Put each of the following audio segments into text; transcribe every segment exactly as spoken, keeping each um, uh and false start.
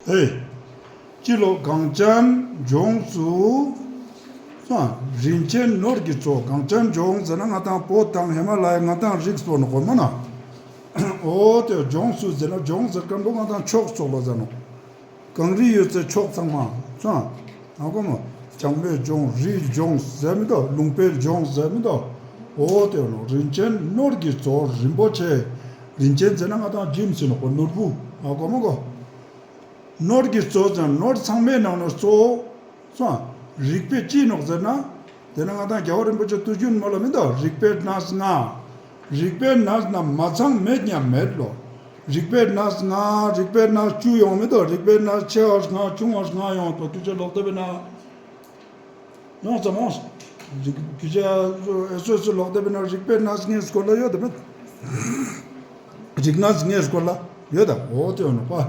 ཧེ། སྤྱི་ལོ་གངས་ཅན་ལྗོངས་སུ། སོང་། རིན་ཆེན་ནོར་གྱི་མཚོ། གངས་ཅན་ལྗོངས་ཟེར་ན་ང་དང་བོད་དང་ཧི་མ་ལ་ཡའི་ང་དང་རིགས་པོ་ནོག་གོ་མ་ན། འོ་དེ་ལྗོངས་སུ་ཟེར་ན་ལྗོངས་ཟེར་ཁན་པོ་ང་དང་ཕྱོགས་ཙོགས་ལ་ཟེར་ནོག་གངས་རི་ཡོད་སའི་ཕྱོགས་ཚང་མ། སོང་། ཧ་གོ་མོ། བྱང་པའི་ལྗོངས། རིའི་ལྗོངས་ཟེར་མི་དུག་ལུང་པའི་ལྗོངས་ཟེར་མི་དུག་འོ་དེ་ནོག་རིན་ཆེན་ནོར་གྱི་མཚོ་རིན་པོ་ཆེ། རིན་ཆེན་ཟེར་ན་ང་དང་ཇིམ་སི་ནོག་གོ། ནོར་བུ། ཧ་གོ་མོ་གོ། ནོར་གྱི་མཚོ་ཟེར་ན་ནོར་ཚང་མའི་ནང་ནེ་གཙོ་བོ། སོང་། རིག་པའི་ཅི་ནོག་ཟེར་ན། དེ་ན་ང་དང་རྒྱལ་བ་རིན་པོ་ཆེ་དུས་རྒྱུན་མོལ་ལ་མི་དུག་རིག་པའི་གནས་ལྔ། རིག་པའི་གནས་རྣམས་མ་ཚང་མེད་མཉམ་མེད་ལོ། རིག་པའི་གནས་ལྔ། རིག་པའི་གནས་བཅུ་ཡོང་མི་དུག་རིག་པའི་གནས་ཆེ་བ་ལྔ་ཆུང་བ་ལྔ་ཡོང་དུག་སྐྱོད་ཆ་ལོག་དེ་བེ་ན། ཡོང་ཙམ་མོ། རིག་སྐྱོད་ཆ་ཨེ་སོ་སོ་ལོག་དེ་བེ་ན་རིག་པའི་གནས་ལྔའི་སྐོར་ལ་ཡོད་དེ་མེད། རིག་གནས་ལྔའི་སྐོར་ལ་ཡོད་དེ་འོ་དེ་ཡོད་ནོག་པ།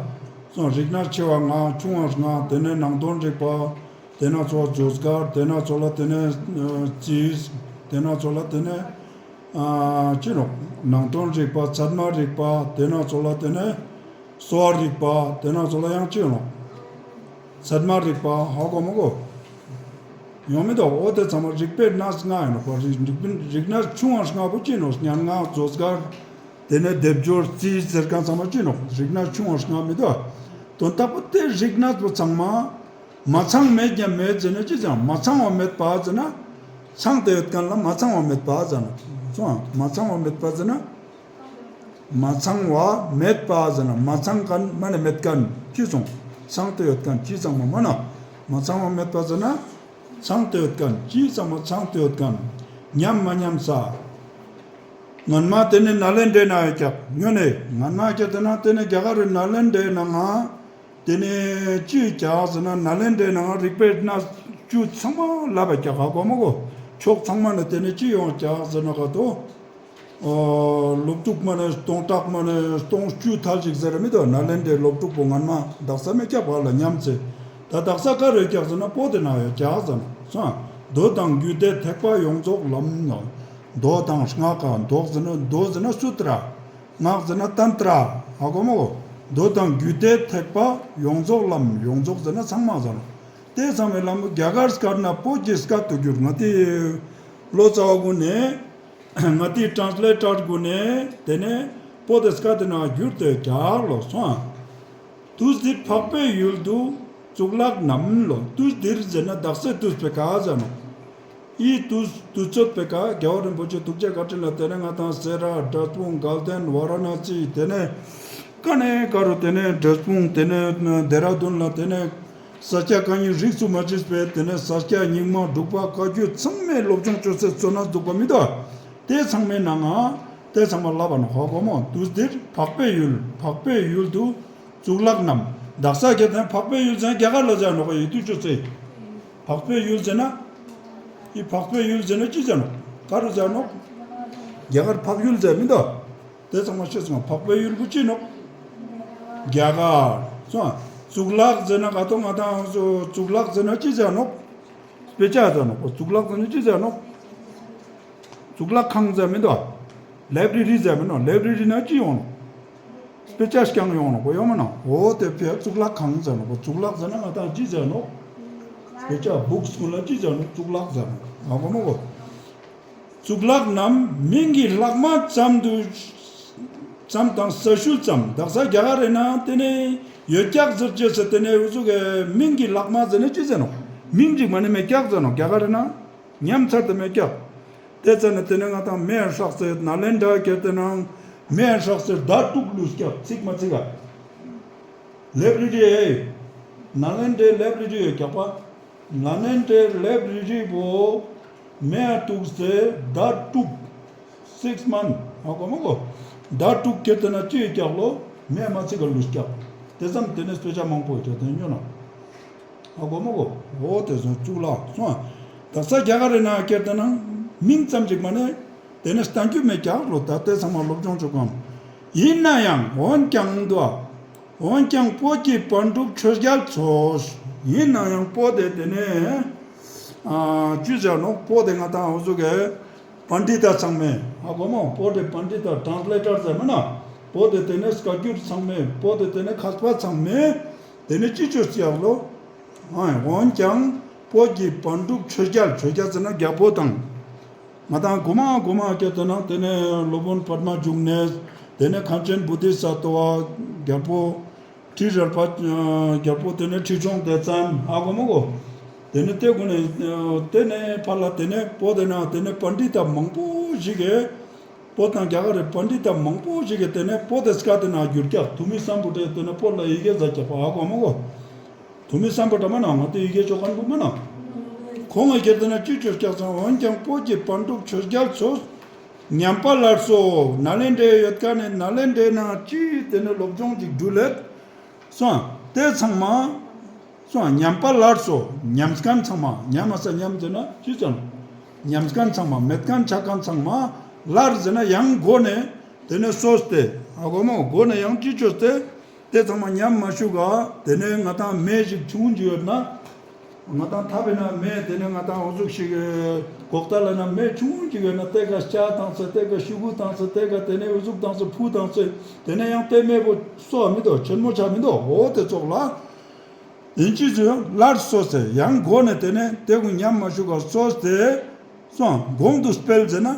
སོང་། རིག་གནས་ཆེ་བ་ལྔ་ཆུང་བ་ལྔ། དེ་ནེ་ནང་དོན་རིག་པ། དེ་ན་ཚོ་ལ་ཟློས་གར། དེ་ན་ཚོ་ལ་དེ་ནེ་ཨ་རྩིས། དེ་ན་ཚོ་ལ་དེ་ནེ་ཨ་ཅི་ནོག་ནང་དོན་རིག་པ། ཚད་མ་རིག་པ། དེ་ན་ཚོ་ལ་དེ་ནེ་གསོ་བ་རིག་པ། དེ་ན་ཚོ་ལ་ཡང་ཅི་ནོག་ཚད་མ་རིག་པ། ཧ་གོ་མོ་གོ། ཡོང་མི་དུག་འོ་དེ་ཚང་མ་རིག་པའི་གནས་ལྔ་ཡིན་ནོག་པ། རིག་རིག་རིག་གནས་ཆུང་བ་ལྔ་པོ་ཅི་ནོག་སྙན་ངག་ཟློས་གར། དེ་ནེ་སྡེབ་སྦྱོར་རྩིས་ཟེར་ཁན་ཚང་མ་ཅི་ནོག་རིག་གནས་ཆུང་བ་ལྔ་མི་དུག་དོན་དག་པོ་དེ་རིག་གནས་པོ་ཚང་མ། མ་ཚང་མེད་མཉམ་མེད་ཟེར་ན་ཅི་ཟེར་ན། མ་ཚང་བ་མེད་པ་ཟེར་ན། ཚང་སྟེ་ཡོད་ཁན་ལ་མ་ཚང་བ་མེད་པ་ཟེར་ནོག་སོང་། མ་ཚང་བ་མེད་པ་ཟེར་ན། མ་ཚང་བ་མེད་པ་ཟེར་ན་མ་ཚང་ཁན་མ་ནེ་མེད་ཁན་ཅི་སོང་། ཚང་སྟེ་ཡོད་ཁན་ཅི་ཚང་མ་མ་ན། མ་ཚང་བ་མེད་པ་ཟེར་ན། ཚང་སྟེ་ཡོད་ཁན་ཅི་ཚང་མ་ཚང་སྟེ་ཡོད་ཁན། མཉམ་མ་མཉམ་ས། སྔན་མ་དེ་ནེ་ནཱ་ལེནྡྲའི་ནང་ཡོད་ཀྱག་ཉོ་ནེ་སྔན་མ་ཀྱག་དེ་ན་དེ་ནེ་རྒྱ་གར་རི་ནཱ་ལེནྡྲའི་ནང་ང་དེ་ནེ་ཅི་ཡོད་ཀྱག་ཟེར་ན་ནཱ་ལེནྡྲའི་ནང་ང་རིག་པའི་གནས་བཅུ་ཚང་མ་ལབ་པ་ཀྱག་ཧ་གོ་མོ་གོ། ཕྱོགས་ཚང་མ་ནེ་དེ་ནེ་ཅི་ཡོང་ཀྱག་ཟེར་ན་ག་དོ། ཨོ། སློབ་ཕྲུག་མ་ནེ་སྟོང་ཕྲག་མ་ནེ་སྟོང་བཅུ་ཐལ་ཅིག་ཟེར་མི་དུག་ནཱ་ལེནྡྲའི་སློབ་ཕྲུག་པོ་སྔན་མ་དག་ས་མེད་ཀྱག་པ་ལ་ཉམས་ཚེ། ད་དག་ས་ག་རུ་ཡོད་ཀྱག་ཟེར་ན་བོད་དི་ནང་ཡོད་ཀྱག་ཟེར་ན་སོང་། མདོ་དང་རྒྱུད་སྡེ་ཐེག་པ་ཡོངས་རྫོགས་ལམ་ནོག་མདོ་དང་སྔགས་ཀ་མདོ་ཟེར་ན་མདོ་ཟེར་ན་སུ་ཏྲ། སྔགས་ཟེར་ན་ཏན་ཏྲ། ཧ་གོ་མོ་གོ། མདོ་དང་རྒྱུད་སྡེ་ཐེག་པ་ཡོངས་རྫོགས་ལམ། ཡོངས་རྫོགས་ཟེར་ན་ཚང་མ་ཟེར་ནོག་དེ་ཚང་མའི་ལམ་རྒྱ་གར་སྐད་ནེ་བོད་ཀྱི་སྐད་དུ་བསྒྱུར། ང་དེ་ལོ་ཙཱ་བ་གུན་ནེ། ང་དེ་ཊྲན་སི་ལེ་ཊར་གུན་ནེ་དེ་ནེ་བོད་དི་སྐད་དི་ནང་བསྒྱུར་ཏེ་ཀྱག་ལོ་སོང་། དུས་འདིར་འཕགས་པའི་ཡུལ་དུ་གཙུག་ལག་རྣམས་ལོ། དུས་འདིར་ཟེར་ན་དག་སའི་དུས་པོའི་ཀ་ཟེར་ནོག་འི་དུས་དུས་ཚོད་པོའི་ཀ་རྒྱལ་བ་རིན་པོ་ཆེ་ཐུགས་རྗེ་བཀའ་དྲིན་ལ་དེ་ནེ་ང་དང་སེ་ར་འབྲས་སྤུངས་དགའ་ལྡན་ཝ་ར་ཎ་སི་དེ་ནེ་ཀ་ནེ་ཀ་རུ་དེ་ནེ་འབྲས་སྤུངས་དེ་ནེ་ལྡེ་ར་ལྡུན་ལ་དེ་ནེ་ས་སྐྱ་བཀའ་རྙིང་རིས་སུ་མ་ཆད་པའི་དེ་ནེ་ས་སྐྱ་རྙིང་མ་འབྲུག་པ་བཀའ་བརྒྱུད་ཚང་མའི་སློབ་སྦྱོང་ཅོ་སའི་མཛོད་ན་འདུག་པ་མི་དུག་དེ་ཚང་མའི་ནང་ང་དེ་ཚང་མ་ལབ་པ་ནོག་ཧ་གོ་མོ། དུས་འདིར་འཕགས་པའི་ཡུལ། འཕགས་པའི་ཡུལ་དུ་གཙུག་ལག་རྣམས། དག་ས་ཀྱག་དེ་འཕགས་པའི་ཡུལ་ཟེར་ན་རྒྱ་གར་ལ་ཟེར་ནོག་ཡིད་དུ་ཅོ་སའི། འཕགས་པའི་ཡུལ་ཟེར་ན། འི་འཕགས་པའི་ཡུལ་ཟེར་ན་ཅི་ཟེར་ནོག་ག་རུ་ཟེར་ནོག་རྒྱ་གར་འཕགས་ཡུལ་ཟེར་མི་དུག་དེ་ཚང་མ་ཤེས་སོང་། འཕགས་པའི་ཡུལ་པོ་ཅི་ནོག་རྒྱ་གར། སོང་། གཙུག་ལག་ཟེར་ན་ག་དོ་ང་དང་གཙུག་ལག་ཟེར་ན་ཅི་ཟེར་ནོག་དཔེ་ཆ་ཟེར་ནོག་གཙུག་ལག་ཟེར་ན་ཅི་ཟེར་ནོག་གཙུག་ལག་ཁང་ཟེར་མི་དུག་ལེབ་རེ་རི་ཟེར་མི་ནོག་ལེབ་རེ་རི་ནེ་ཅི་ཡོང་ནོག་དཔེ་ཆ་རྐྱང་ཡོང་ནོག་པོ་ཡོང་མ་ནོག་འོ་དེ་ཕིའ་གཙུག་ལག་ཁང་ཟེར་ནོག་པོ། གཙུག་ལག་ཟེར་ན་ང་དང་ཅི་ཟེར་ནོག་དཔེ་ཆ་བུགས་གུན་ལ་ཅི་ཟེར་ནོག་གཙུག་ལག་ཟེར་ནོག་ཧ་གོ་མ་གོ། གཙུག་ལག་རྣམས་མིང་གི་ལྷག་མ་ཙམ་དུ་ཙམ་དང་ས་ཤུལ་ཙམ། དག་ས་རྒྱ་གར་རི་ནང་དེ་ནེ་ཡོད་ཀྱག་ཟེར་ཅེས་ཟེར་དེ་ནེ་འུ་ཟུག་གི་མིང་གི་ལྷག་མ་ཟེར་ན་ཅི་ཟེར་ནོག་མིང་ཅིག་མ་ནེ་མེད་ཀྱག་ཟེར་ནོག་རྒྱ་གར་རི་ནང་ཉམས་ཚར་ཏེ་མེད་ཀྱག་དེ་ཙ་ན་དེ་ནེ་ང་དང་མེ་ཧྲག་སེ་ནཱ་ལེནྡྲ་ཀྱག་དེ་ནང་མེ་ཧྲག་སེ་ཟླ་དྲུག་ལུས་ཀྱག་ཚིག་མ་ཚིག་ག་ལེབ་རེ་རི་ཨེ། ནཱ་ལེནྡྲའི་ལེབ་རེ་རི་ཡོད་ཀྱག་པ། ནཱ་ལེནྡྲའི་ལེབ་རེ་རི་བོ་མེ་ཡ་ཐུག་སེ་ཟླ་དྲུག six month ཧ་གོ་མ་གོ། ཟླ་དྲུག་ཀྱག་དེ་ན་ཅི་ཡོད་ཀྱག་ལོ་མེ་མ་ཚིག་ག་ལུས་ཀྱག་དེ་ཙམ་དེ་ནེ་དཔེ་ཆ་མང་པོ་ཡོད་ཀྱག་དེ་ཉོ་ན། ཧ་གོ་མ་གོ། འོ་དེ་སོང་གཙུག་ལག་སོང་། དག་ས་རྒྱ་གར་རི་ནང་ཀྱག་དེ་ནང་མིང་ཙམ་ཅིག་མ་ནེ་དེ་ནེ་བསྟན་རྒྱུ་མེད་ཀྱག་ལོ། ད་དེ་ཚང་མ་སློབ་སྦྱོང་ཅོ་གོམ། ཡིན་ན་ཡང་འོན་ཀྱང་དུ། འོན་ཀྱང་བོད་ཀྱི་པཎ་གྲུབ་ཆོས་རྒྱལ་ཚོ། ཡིན་ན་ཡང་བོད་དེ་དེ་ནེ་ཨ་ཅི་ཟེར་ནོག་བོད་དེ་ང་དང་འུ་ཟུག་གི་པཎྜི་ཏ་ཚང་མས་ཧ་གོ་མོ། བོད་དེ་པཎྜི་ཏ་ཊྲན་སི་ལེ་ཊར་ཟེར་མ་ན། བོད་དེ་དེ་ནེ་བཀའ་བརྒྱུད་ཚང་མས། བོད་དེ་དེ་ནེ་མཁས་པ་ཚང་མས། དེ་ནས་ཅི་ཅོས་ཀྱག་ལོ། ཨ་འོན་ཀྱང་བོད་ཀྱི་པཎ་གྲུབ་ཆོས་རྒྱལ། ཆོས་རྒྱལ་ཟེར་ན་རྒྱལ་པོ་དང་། ང་དང་གོ་མ་གོ་མ་སྐད་དེ་ན་དེ་ནས་སློབ་དཔོན་པདྨ་འབྱུང་གནས། དེ་ནས་མཁན་ཆེན་བོ་དྷི་ས་ཏྭ་བ། རྒྱལ་པོ་ཁྲི་རལ་པ། རྒྱལ་པོ་དེ་ནས་ཁྲི་སྲོང་ལྡེ་བཙན། ཨ་གོ་མ་གོ། དེ་ནས་དེ་གུན་ནས་དེ་ནས་ཕར་ལ་དེ་ནས་བོད་དེ་ན་དེ་ནས་པཎྜི་ཏ་མང་པོ་ཞིག་གིས། བོད་དང་རྒྱ་གར་རི་པཎྜི་ཏ་མང་པོ་ཞིག་གིས་དེ་ནས་བོད་དེ་སྐད་དེ་ན་བསྒྱུར་ཀྱག། ཐུ་མི་སམ་བྷོ་ཊས་དེ་ནས་བོད་ལ་ཡི་གེ་མཛད་ཀྱག་པ། ཨ་གོ་མ་གོ། ཐུ་མི་སམ་བྷོ་ཊ་མ་ན་ང་དེ་ཡི་གེ་ཅོ་མཁན་པོ་མ་ན། ཁོང་ངི་སྐད་དེ་ན་ཅི་ཅོས་ཀྱག་ཟེར་ན། འོན་ཀྱང་བོད་ཀྱི་པཎ་གྲུབ་ཆོས་རྒྱལ་ཚོས་ཉམས་པ་སླར་གསོ། ནཱ་ལེནྡྲའི་ཡོད་མཁན་ནི་ནཱ་ལེནྡྲའི་ནང་ཅི་དེ་ནས་སློབ་སྦྱོང་ཅིག་འགྲུལ་ལེད་སོང་། དེ་ཚང་མ་སོང་། ཉམས་པ་སླར་གསོ། ཉམས་མཁན་ཚང་མ། ཉམས་མ་ས་ཉམས་ཟེར་ན་ཅི་ཟེར་ན། ཉམས་མཁན་ཚང་མ། མེད་མཁན་ཆ་མཁན་ཚང་མ། སླར་ཟེར་ན་ཡང་མགོ་ནས་དེ་ནས་གསོས་ཏེ། ཨ་གོ་མ་གོ། མགོ་ནས་ཡང་ཅི་ཅོས་ཏེ། དེ་ཚང་མ་ཉམས་མ་བཅུག་ག། དེ་ནས་ང་དང་མེ་ཞིག་ཆུང་ངུན་ཅིག་ཡོད་ན། ང་དང་ཐབ་བི་ན་མེ་དེ་ནས་ང་དང་འོ་ཟུག་ཤིག་གོག་ཏ་ལ་ན་མེ་ཆུང་ངུན་ཅིག་ཡོད་ན། དེ་ཀ་ལྕགས་བཏང་སྟེ། དེ་ཀ་ཤུ་གུ་བཏང་སྟེ། དེ་ཀ་དེ་ནས་འོ་ཟུག་བཏང་སྟེ་ཕུ་བཏང་སྟེ། དེ་ནས་ཡང་དེ་མེ་བོ་གསོ་མི་དུག། ཆེན་མོ་ཆ་མི་དུག། འོ་དེ་ཙོགས་ལ། ཡིན་ཅི་ཟེར་སླར་གསོས་ཏེ། ཡང་མགོ་ནས་དེ་ནས་དེ་གུན་ཉམས་མ་བཅུག་ག་གསོས་ཏེ་སོང་། གོང་དུ་སྤེལ་ཟེར་ན།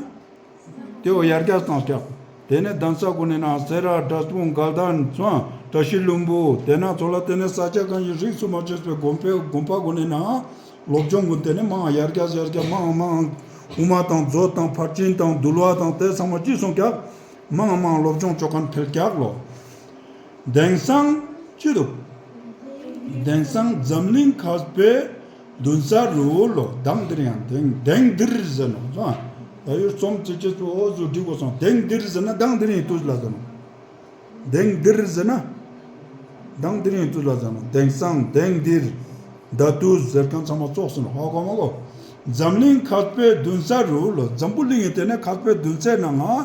དེ་བོ་ཡར་རྒྱས་བཏང་ཀྱག། དེ་ནས་གདན་ས་གུན་ནི་ནང་སེ་ར་བྲག་སྤུངས་དགའ་ལྡན་སོང་། བཀྲ་ཤིས་ལྷུན་པོ། དེ་ན་ཚོ་ལ་དེ་ནས་ས་སྐྱ་གང་ཡིན་རིས་སུ་མ་ཆད་པའི་དགོན་པའི་དགོན་པ་གུན་ནི་ནང་སློབ་སྦྱོང་གུན་དེ་ནས་མང་ཡར་རྒྱས་ཡར་རྒྱས་མང་མང་། དབུ་མ་དང་མཛོད་དང་ཕར་ཕྱིན་དང་འདུལ་བ་དང་དེ་ཚང་མ་ཅི་སོང་ཀྱག། མང་མང་སློབ་སྦྱོང་ཅོ་མཁན་འཕེལ་ཀྱག་ལོ། དེང་སང་ཅི་དུག། དེང་སང་འཛམ་གླིང་མཁས་པའི་མདུན་སར་རུ་ལོ། མདང་དེ་རིང་ཡང་དེང་དེང་འདིར་ཟེར་ནོག་སོང་། ད་ཡོད་རྩོམ་ཅི་ཅི་ཚོ་འོ་ཟུག་འབྲི་དགོས་སོང་། དེང་འདིར་ཟེར་ན་མདང་དེ་རིང་དུས་ལ་ཟེར་ནོག། དེང་འདིར་ཟེར་ན་མདང་དེ་རིང་དུས་ལ་ཟེར་ནོག། དེང་སང་དེང་འདིར་ད་དུས་ཟེར་མཁན་ཚང་མ་ཙོགས་ཟེར་ནོག། ཧ་གོ་མ་གོ། འཛམ་གླིང་མཁས་པའི་མདུན་སར་རུ་ལོ། འཛམ་བུ་གླིང་ངི་དེ་ནས་མཁས་པའི་མདུན་སའི་ནང་ང་།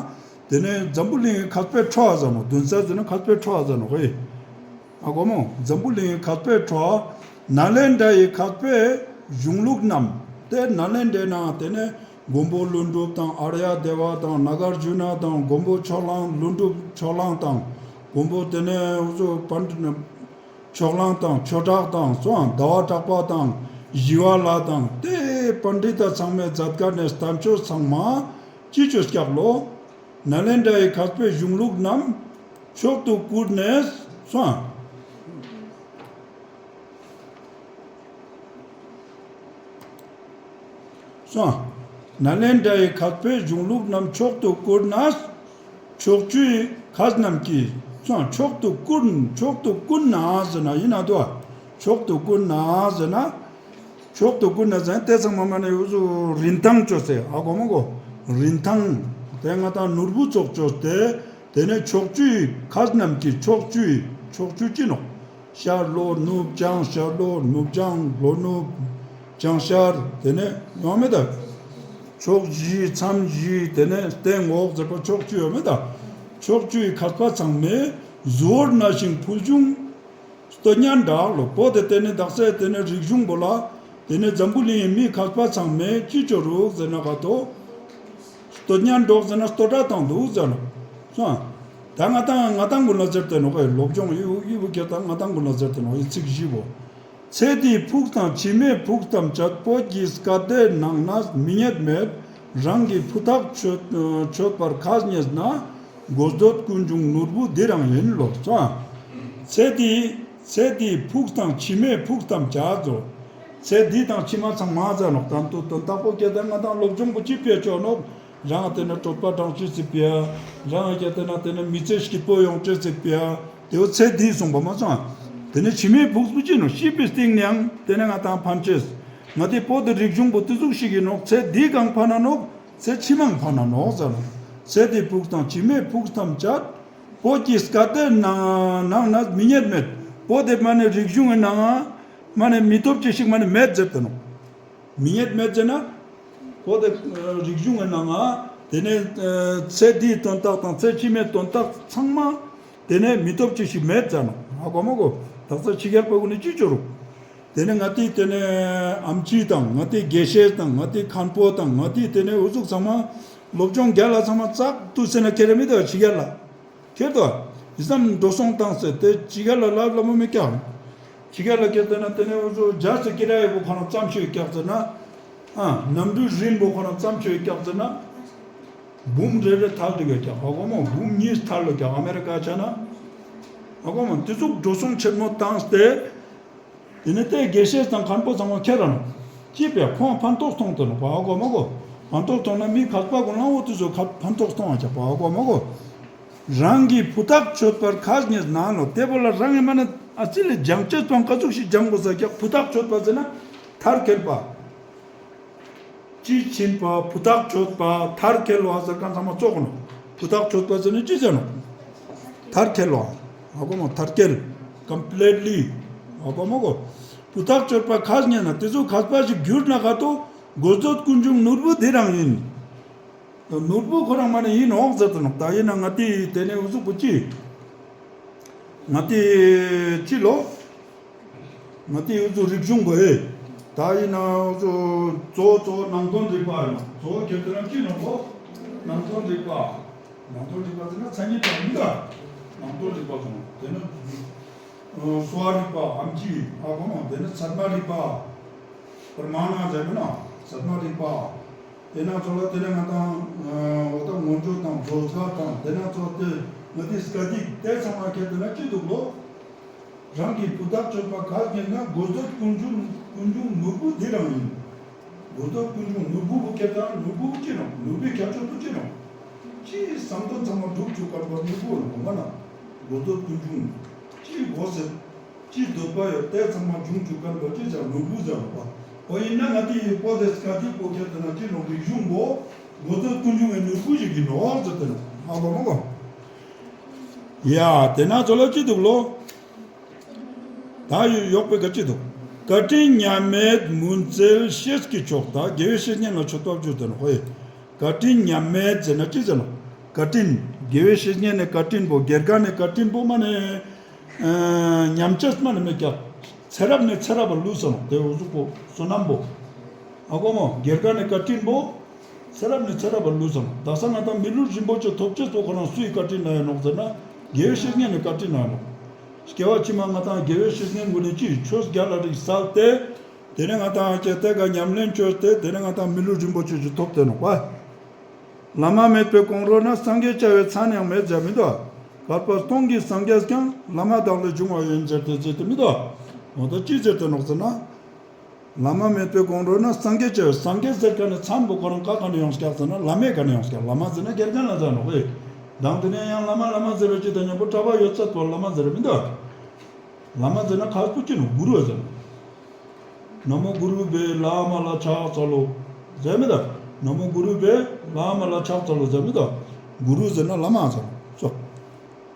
དེ་ནས་འཛམ་བུ་གླིང་ངི་མཁས་པའི་ཁྲོད་ཟེར་ནོག། མདུན་ས་ཟེར་ན་མཁས་པའི་ཁྲོད་ཟེར་ནོག་ཧེ། ཨ་གོ་མོ། འཛམ་བུ་གླིང་ངི་མཁས་པའི་ཁྲོད། ནཱ་ལེནྡྲ་ཡི་མཁས་པའི་གཞུང་ལུགས་རྣམས། དེ་ནཱ་ལེནྡྲའི་ནང་དེ་ནས་མགོན་པོ་ཀླུ་སྒྲུབ་དང་། ཨཱརྱ་དེ་བ་དང་། ནཱ་གཱརྫུ་ན་དང་། མགོན་པོ་ཕྱོགས་གླང་ཀླུ་སྒྲུབ་ཕྱོགས་གླང་དང་། མགོན་པོ་དེ་ནས་འུ་ཚོ་པཎ་ཕྱོགས་གླང་དང་། ཆོས་གྲགས་དང་སོང་། ཟླ་བ་གྲགས་པ་དང་། ཞི་བ་ལྷ་དང་། དེ་པཎྜི་ཏ་ཚང་མའི་མཛད་ཀ་ནས་བསྟན་བཅོས་ཚང་མ་ཅི་ཅོས་ཀྱག་ལོ། ནཱ་ལེནྡྲ་ཡི་མཁས་པའི་གཞུང་ལུགས་རྣམས་མཆོག་ཏུ་བཀུར་ནས་སོང་། སོང་། ནཱ་ལེནྡྲ་ཡི་མཁས་པའི་གཞུང་ལུགས་རྣམས་མཆོག་ཏུ་བཀུར་ནས། ཕྱོགས་བཅུའི་མཁས་རྣམས་ཀྱིས་སོང་། མཆོག་ཏུ་བཀུར། མཆོག་ཏུ་བཀུར་ན་ཟེར་ན་ཡིན་ན་དོ། མཆོག་ཏུ་བཀུར་ན་ཟེར་ན། མཆོག་ཏུ་བཀུར་ན་ཟེར་ན་དེ་ཚང་མ་མ་ནེ་འུ་ཚོ་རིན་ཐང་ཅོས་ཏེ། ཨ་གོ་མ་གོ། རིན་ཐང་། དེ་ང་དང་ནོར་བུ་ཙོགས་ཅོས་ཏེ། དེ་ནས་ཕྱོགས་བཅུའི་མཁས་རྣམས་ཀྱིས། ཕྱོགས་བཅུའི། ཕྱོགས་བཅུ་ཅི་ནོག། ཤར་ལྷོ་ནུབ་བྱང་། ཤར་ལྷོ་ནུབ་བྱང་། ལྷོ་ནུབ་བྱང་ཤར། དེ་ནས་ཡོང་མེད་ད། ཕྱོགས་བཞི་མཚམས་བཞི། དེ་ནས་སྟེང་འོག་ཟེར་པ་ཕྱོགས་བཅུ་ཡོད་མེད་ད། ཕྱོགས་བཅུའི་མཁས་པ་ཚང་མས་གཟུ་བོར་གནས་ཤིང་ཕུལ་བྱུང་བསྟོད་སྙན་གྲགས་ལོ། བོད་དེ་དེ་ནས་དག་ས་དེ་ནས་རིག་གཞུང་པོ་ལ་དེ་ནས་འཛམ་བུ་གླིང་ངི་མི་མཁས་པ་ཚང་མས་ཅི་ཅོ་རུག་ཟེར་ན་ག་ཏོ། བསྟོད་སྙན་གྲགས་ཟེར་ན་བསྟོད་ར་བཏང་འདུག་ཟེར་ནོག་སོང་། ད་ང་དང་ང་དང་གུན་ལ་ཟེར་ཏེ་ནོག་ཨེ། སློབ་སྦྱོང་ཡི་བུ་ཡི་བུ་ཁྱེར་ད་ང་དང་གུན་ལ་ཟེར་ཏེ་ནོག་ཨེ། ཚིག་བཞི་བོ། ཚེ་འདིའི་ཕུགས་དང་ཕྱི་མའི་ཕུགས་ཐམས་ཅད། བོད་ཀྱི་སྐད་བརྡའི་ནང་ན་མི་རྙེད་མེད། རང་གི་ཕུ་ཐག་ཆོད་ཆོད་པར་ཁ་རྙེད་ན། དགོས་འདོད་ཀུན་འབྱུང་ནོར་བུ་འདི་རང་ཡིན་ལོ། སོང་། ཚེ་འདིའི་ཚེ་འདིའི་ཕུགས་དང་ཕྱི་མའི་ཕུགས་ཐམས་ཅད་ཟེར། ཚེ་འདི་དང་ཕྱི་མ་ཚང་མ་ཟེར་ནོག། དོན་དག་པོ་ཁྱེར་ད་ང་དང་སློབ་སྦྱོང་པོ་ཅི་ཕི་ཡ་ཅོ་ནོག། རང་དེ་ནས་གྲོད་པ་འགྲངས་ཅེས་སི་ཕི་ཡ། རང་ཁྱེར་དེ་ན་དེ་ནས་མི་ཚེ་སྐྱིད་པོ་ཡོང་ཅེས་སི་ཕི་ཡ། དེ་བོ་ཚེ་འདི་སོང་པ་མ་སོང་། དེ་ནས་ཕྱི་མའི་ཕུགས་པོ་ཅི་ནོག། ཤི་བའི་སྟིང་ནའང་དེ་ནས་ང་དང་ཕན་ཅེས། ང་དེ་བོད་དི་རིག་གཞུང་པོ་དེ་ཟུག་ཤིག་ཡིན་ནོག། ཚེ་འདི་གང་ཕན་ན་ནོག། ཚེ་ཕྱི་མའང་ཕན་ན་ནོག་ཟེར་ནོག། ཚེ་འདིའི་ཕུགས་དང་ཕྱི་མའི་ཕུགས་ཐམས་ཅད། བོད་ཀྱི་སྐད་བརྡའི་ནང་ནང་ན་མི་རྙེད་མེད། བོད་དི་མ་ནེ་རིག་གཞུང་གི་ནང་ང་མ་ནེ་མི་ཐོབ་ཅེས་ཤིག་མ་ནེ་མེད་ཟེར་ཏེ་ནོག། མི་རྙེད་མེད་ཟེར་ན། བོད་དི་རིག་གཞུང་གི་ནང་ང་དེ་ནས་ཚེ་འདིའི་དོན་དག་དང་ཚེ་ཕྱི་མའི་དོན་དག་ཚང་མ་དེ་ནས་མི་ཐོབ་ཅེས་ཤིག་མེད་ཟེར་ནོག། ཧ་གོ་མ་གོ། དག་ས་ཕྱི་རྒྱལ་པ་གུན་ནི་ཅི་ཅོ་རུག། དེ་ནས་ང་དེ་དེ་ནས་ཨམ་ཆི་དང་ང་དེ་དགེ་བཤེས་དང་ང་དེ་མཁན་པོ་དང་ང་དེ་དེ་ནས་འུ་ཟུག་ཚང་མ་སློབ་སྦྱོང་རྒྱལ་ལ་ཚང་མ་ཙག་ཏུ་ཟེར་ན་ཁྱེར་ར་མི་དུག་ཕྱི་རྒྱལ་ལ། ཁྱེར་དོ། ཡི་ཙམ་འགྲོ་སོང་བཏང་སྟེ་དེ་ཕྱི་རྒྱལ་ལ་ལབ་ལ་མོ་མི་ཀྱང་། ཕྱི་རྒྱལ་ལ་སྐྱེས་ཏེ་ན་དེ་ནས་འུ་ཚོ་རྒྱ་སེ་ཀི་ར་ཡི་བོ་ཁོ་ན་ཙམ་ཞིག་སྐྱག་ཟེར་ན། ཨ་གནམ་གྲུའི་རིམ་བོ་ཁོ་ན་ཙམ་ཞིག་སྐྱག་ཟེར་ན། འབུམ་རེ་རེ་ཐལ་དེ་ག་སྐྱག་ཧ་གོ་མོ། འབུམ་གཉིས་ཐལ་ལོ་སྐྱག་ཨ་མེ་རི་ཀ་ཆ་ན། ཧ་གོ་མོ། དེ་ཚོ་འགྲོ་སོང་ཆེན་མོ་བཏང་སྟེ། དེ་ནས་དེ་དགེ་བཤེས་དང་མཁན་པོ་ཚང་མ་ཁྱེར་ར་ནོག་ཅི་པས་ཁོང་ཕན་ཐོགས་གཏོང་དེ་ནོག་པ་ཧ་གོ་མ་གོ། ཕན་ཐོགས་གཏོང་ན་མི་ཁག་པ་གུན་ལའང་འོ་དེ་ཚོ་ཁ་ཕན་ཐོགས་གཏོང་བ་ཆགས་པ་ཧ་གོ་མ་གོ། རང་གི་བུ་ཐག་ཆོད་པར་ཁ་ཉེས་ན་ལོ། དེ་བོ་ལ་རང་གི་མ་ནི་ཨ་ཙི་ལས་སྦྱང་ཅེས་པའང་ག་ཟུག་ཞིག་སྦྱང་དགོས་ས་ཀྱག་བུ་ཐག་ཆོད་པ་ཟེར་ན་མཐར་འཁྱོལ་བ། དཔྱིས་ཕྱིན་པ། བུ་ཐག་ཆོད་པ། མཐར་འཁྱོལ་བ་ཟེར་མཁན་ཚང་མ་ཙོགས་ནོག་བུ་ཐག་ཆོད་པ་ཟེར་ན་ཅི་ཟེར་ནོག་མཐར་འཁྱོལ་བ། ཧ་གོ་མོ། མཐར་འཁྱོལ། ཀམ་པི་ལིཊ་ལི། ཧ་གོ་མ་གོ། བུ་ཐག་ཆོད་པ་ཁ་ཉེས་ན་དེ་ཚོ་མཁས་པ་ཞིག་གྱུར་ན་ག་ཏོ་དགོས་འདོད་ཀུན་འབྱུང་ནོར་བུ་དེ་རང་ཡིན། ནོར་བུ་ཁོ་རང་མ་ནི་ཡིན་ནོག་ཟེར་ཏེ་ནོག་ད་ཡིན་ན་ང་ཏི་དེ་ནས་འུ་ཟུག་པོ་ཅི། ང་ཏི་ཅི་ལོ། ང་ཏི་འུ་ཟུག་རིག་གཞུང་གོ་ཨེ། ད་ཡིན་ན་འུ་ཟུག་གཙོ་བོ་གཙོ་བོ་ནང་དོན་རིག་པ་ཡིན་ནོག་གཙོ་བོ་ཁྱེར་ཏེ་ན་ཅི་ནོག་གོ། ནང་དོན་རིག་པ། ནང་དོན་རིག་པ་ཟེར་ན་མཚན་ཉིད་དང་མི་འདྲ། ནང་དོན་རིག་པ་ཟེར་ནོག་དེ་ནི་གསོ་བ་རིག་པ་ཨམ་ཆི་ཨ་གོ་མ། དེ་ནི་ཚད་མ་རིག་པ། པར་མ་ཎ་ཟེར་མི་ན་ཚད་མ་རིག་པ། དེ་ན་ཚོ་ལ་དེ་ནས་ང་དང་འོ་ད་ངོ་སྤྲོད་དང་མཛོད་དཀར་དང་དེ་ན་ཚོ་དེ་ང་ཏི་སྐད་ཡིག་དེ་ཚང་མ་ཁྱེར་ཏེ་ན་ཅི་འདུག་ལོ། རང་གི་བུ་ཐག་ཆོད་པ་ཁ་ཉེས་ན་དགོས་འདོད་ཀུན་འབྱུང་ཀུན་འབྱུང་ནོར་བུ་དེ་རང་ཡིན། དགོས་འདོད་ཀུན་འབྱུང་ནོར་བུ་བོ་ཁྱེར་ཏེ་ན་ནོར་བུ་ཅི་ནོག་ནོར་བུའི་ཁྱད་ཆོས་པོ་ཅི་ནོག་ཅི་བསམ་དོན་ཚང་མ་འགྲུབ་བཅུག་མཁན་པོ་ནོར་བུ་ནོག་མ་ན། དགོས་འདོད་ཀུན་འབྱུང་ཅི་དགོས་ཟེར། ཅི་འདོད་པ་ཡོད་དེ་ཚང་མ་འབྱུང་བཅུག་མཁན་པོ་ཅི་ཟེར་ནོར་བུ་ཟེར་ནོག་པ། འོ་ཡིན་ན་ང་ཏི་པོ་དེ་སྐད་ཡིག་པོ་ཁྱེར་ཏེ་ན་ཅི་ནོག་རིག་གཞུང་པོ་དགོས་འདོད་ཀུན་འབྱུང་གི་ནོར་བུ་ཞིག་ཡིན་ནོག་ཟེར་ཏེ་ནོག་ཨ་གོ་མ་གོ། ཡ་དེ་ན་ཚོ་ལ་ཅི་འདུག་ལོ། ད་ཡོག་པའི་ག་ཅི་འདུག་བཀའ་དྲིན་མཉམ་མེད་མུན་བསལ་ཤེས་ཀྱི་མཆོག་ད་དགེ་བའི་བཤེས་གཉེན་ལ་མཆོད་པ་བརྗོད་དེ་ནོག་ཧོ། བཀའ་དྲིན་མཉམ་མེད་ཟེར་ན་ཅི་ཟེར་ནོག་བཀའ་དྲིན། དགེ་བའི་བཤེས་གཉེན་ནི་བཀའ་དྲིན་པོ་དགེ་རྒན་ནི་བཀའ་དྲིན་པོ་མ་ནི་ཉམས་ཅེས་མ་ནི་མེད་ཀྱག་ཚེ་རབས་ནས་ཚེ་རབས་པ་ལུས་སོང་ནོག་དེ་འུ་ཟུག་པོ་བསོད་ནམས་པོ། ཨ་གོ་མོ། དགེ་རྒན་ནི་བཀའ་དྲིན་པོ། ཚེ་རབས་ནས་ཚེ་རབས་པ་ལུས་སོང་། དག་ས་ང་དང་མི་ལུས་རིན་པོ་ཆེ་ཐོབ་ཅེས་པོ་ཁོ་རང་སུའི་བཀའ་དྲིན་ན་ཡོད་ནོག་ཟེར་ན། དགེ་བའི་བཤེས་གཉེན་ནི་བཀའ་དྲིན་ན་ཡོད་ནོག་སྐྱེ་བ་ཕྱི་མ་ང་དང་དགེ་བའི་བཤེས་གཉེན་ཀུན་ནི་ཅི་ཆོས་རྒྱལ་ལ་རིགས་སལ་ཏེ། དེ་ནས་ང་དང་ཁྱེར་ཏེ་ག་ཉམས་ལེན་བཅོས་ཏེ་དེ་ནས་ང་དང་མི་ལུས་རིན་པོ་ཆེ་ཞིག་ཐོབ་སྟེ་ནོག་པ། བླ་མ་མེད་པའི་གོང་རོལ་ན་སངས་རྒྱས་བྱ་བའི་མཚན་ཡང་མེད་ཟེར་མི་འདུག་བསྐལ་པ་སྟོང་གི་སངས་རྒྱས་ཀྱང་བླ་མ་དག་ལས་བྱུང་བ་ཡིན་ཟེར་ཏེ་ཟེར་ཏེ་མི་འདུག་འོ་ད་ཅི་ཟེར་ཏེ་ནོག་ཟེར་ན། བླ་མ་མེད་པའི་གོང་རོལ་ན་སངས་རྒྱས་བྱ་བའི་སངས་རྒྱས་ཟེར་མཁན་ནི་མཚན་པོ་ཁོ་རང་ག་ག་ནས་ཡོང་ཀྱག་ཟེར་ན་བླ་མའི་ག་ནས་ཡོང་ཀྱག་བླ་མ་ཟེར་ན་དགེ་རྒན་ལ་ཟེར་ནོག་ཨེ། དང་དེ་ནས་ཡང་བླ་མ་བླ་མ་ཟེར་བ་ཅི་དང་མཉམ་པོ་གྲྭ་པ་ཡོད་ཚད་པོ་བླ་མ་ཟེར་མི་འདུག་བླ་མ་ཟེར་ན་ཁ་སྤུ་ཅི་ནོག་གུ་རུ་ཟེར། ན་མོ་གུ་རུ་བྷེ་བླ་མ་ལ་ཕྱག་འཚལ་ལོ། ཟེར་མི་འདུག་ན་མོ་གུ་རུ་བྷེ་བླ་མ་ལ་ཕྱག་འཚལ་ལོ་ཟེར་མི་འདུག་གུ་རུ་ཟེར་ན་བླ་མ་ཟེར་ནོག་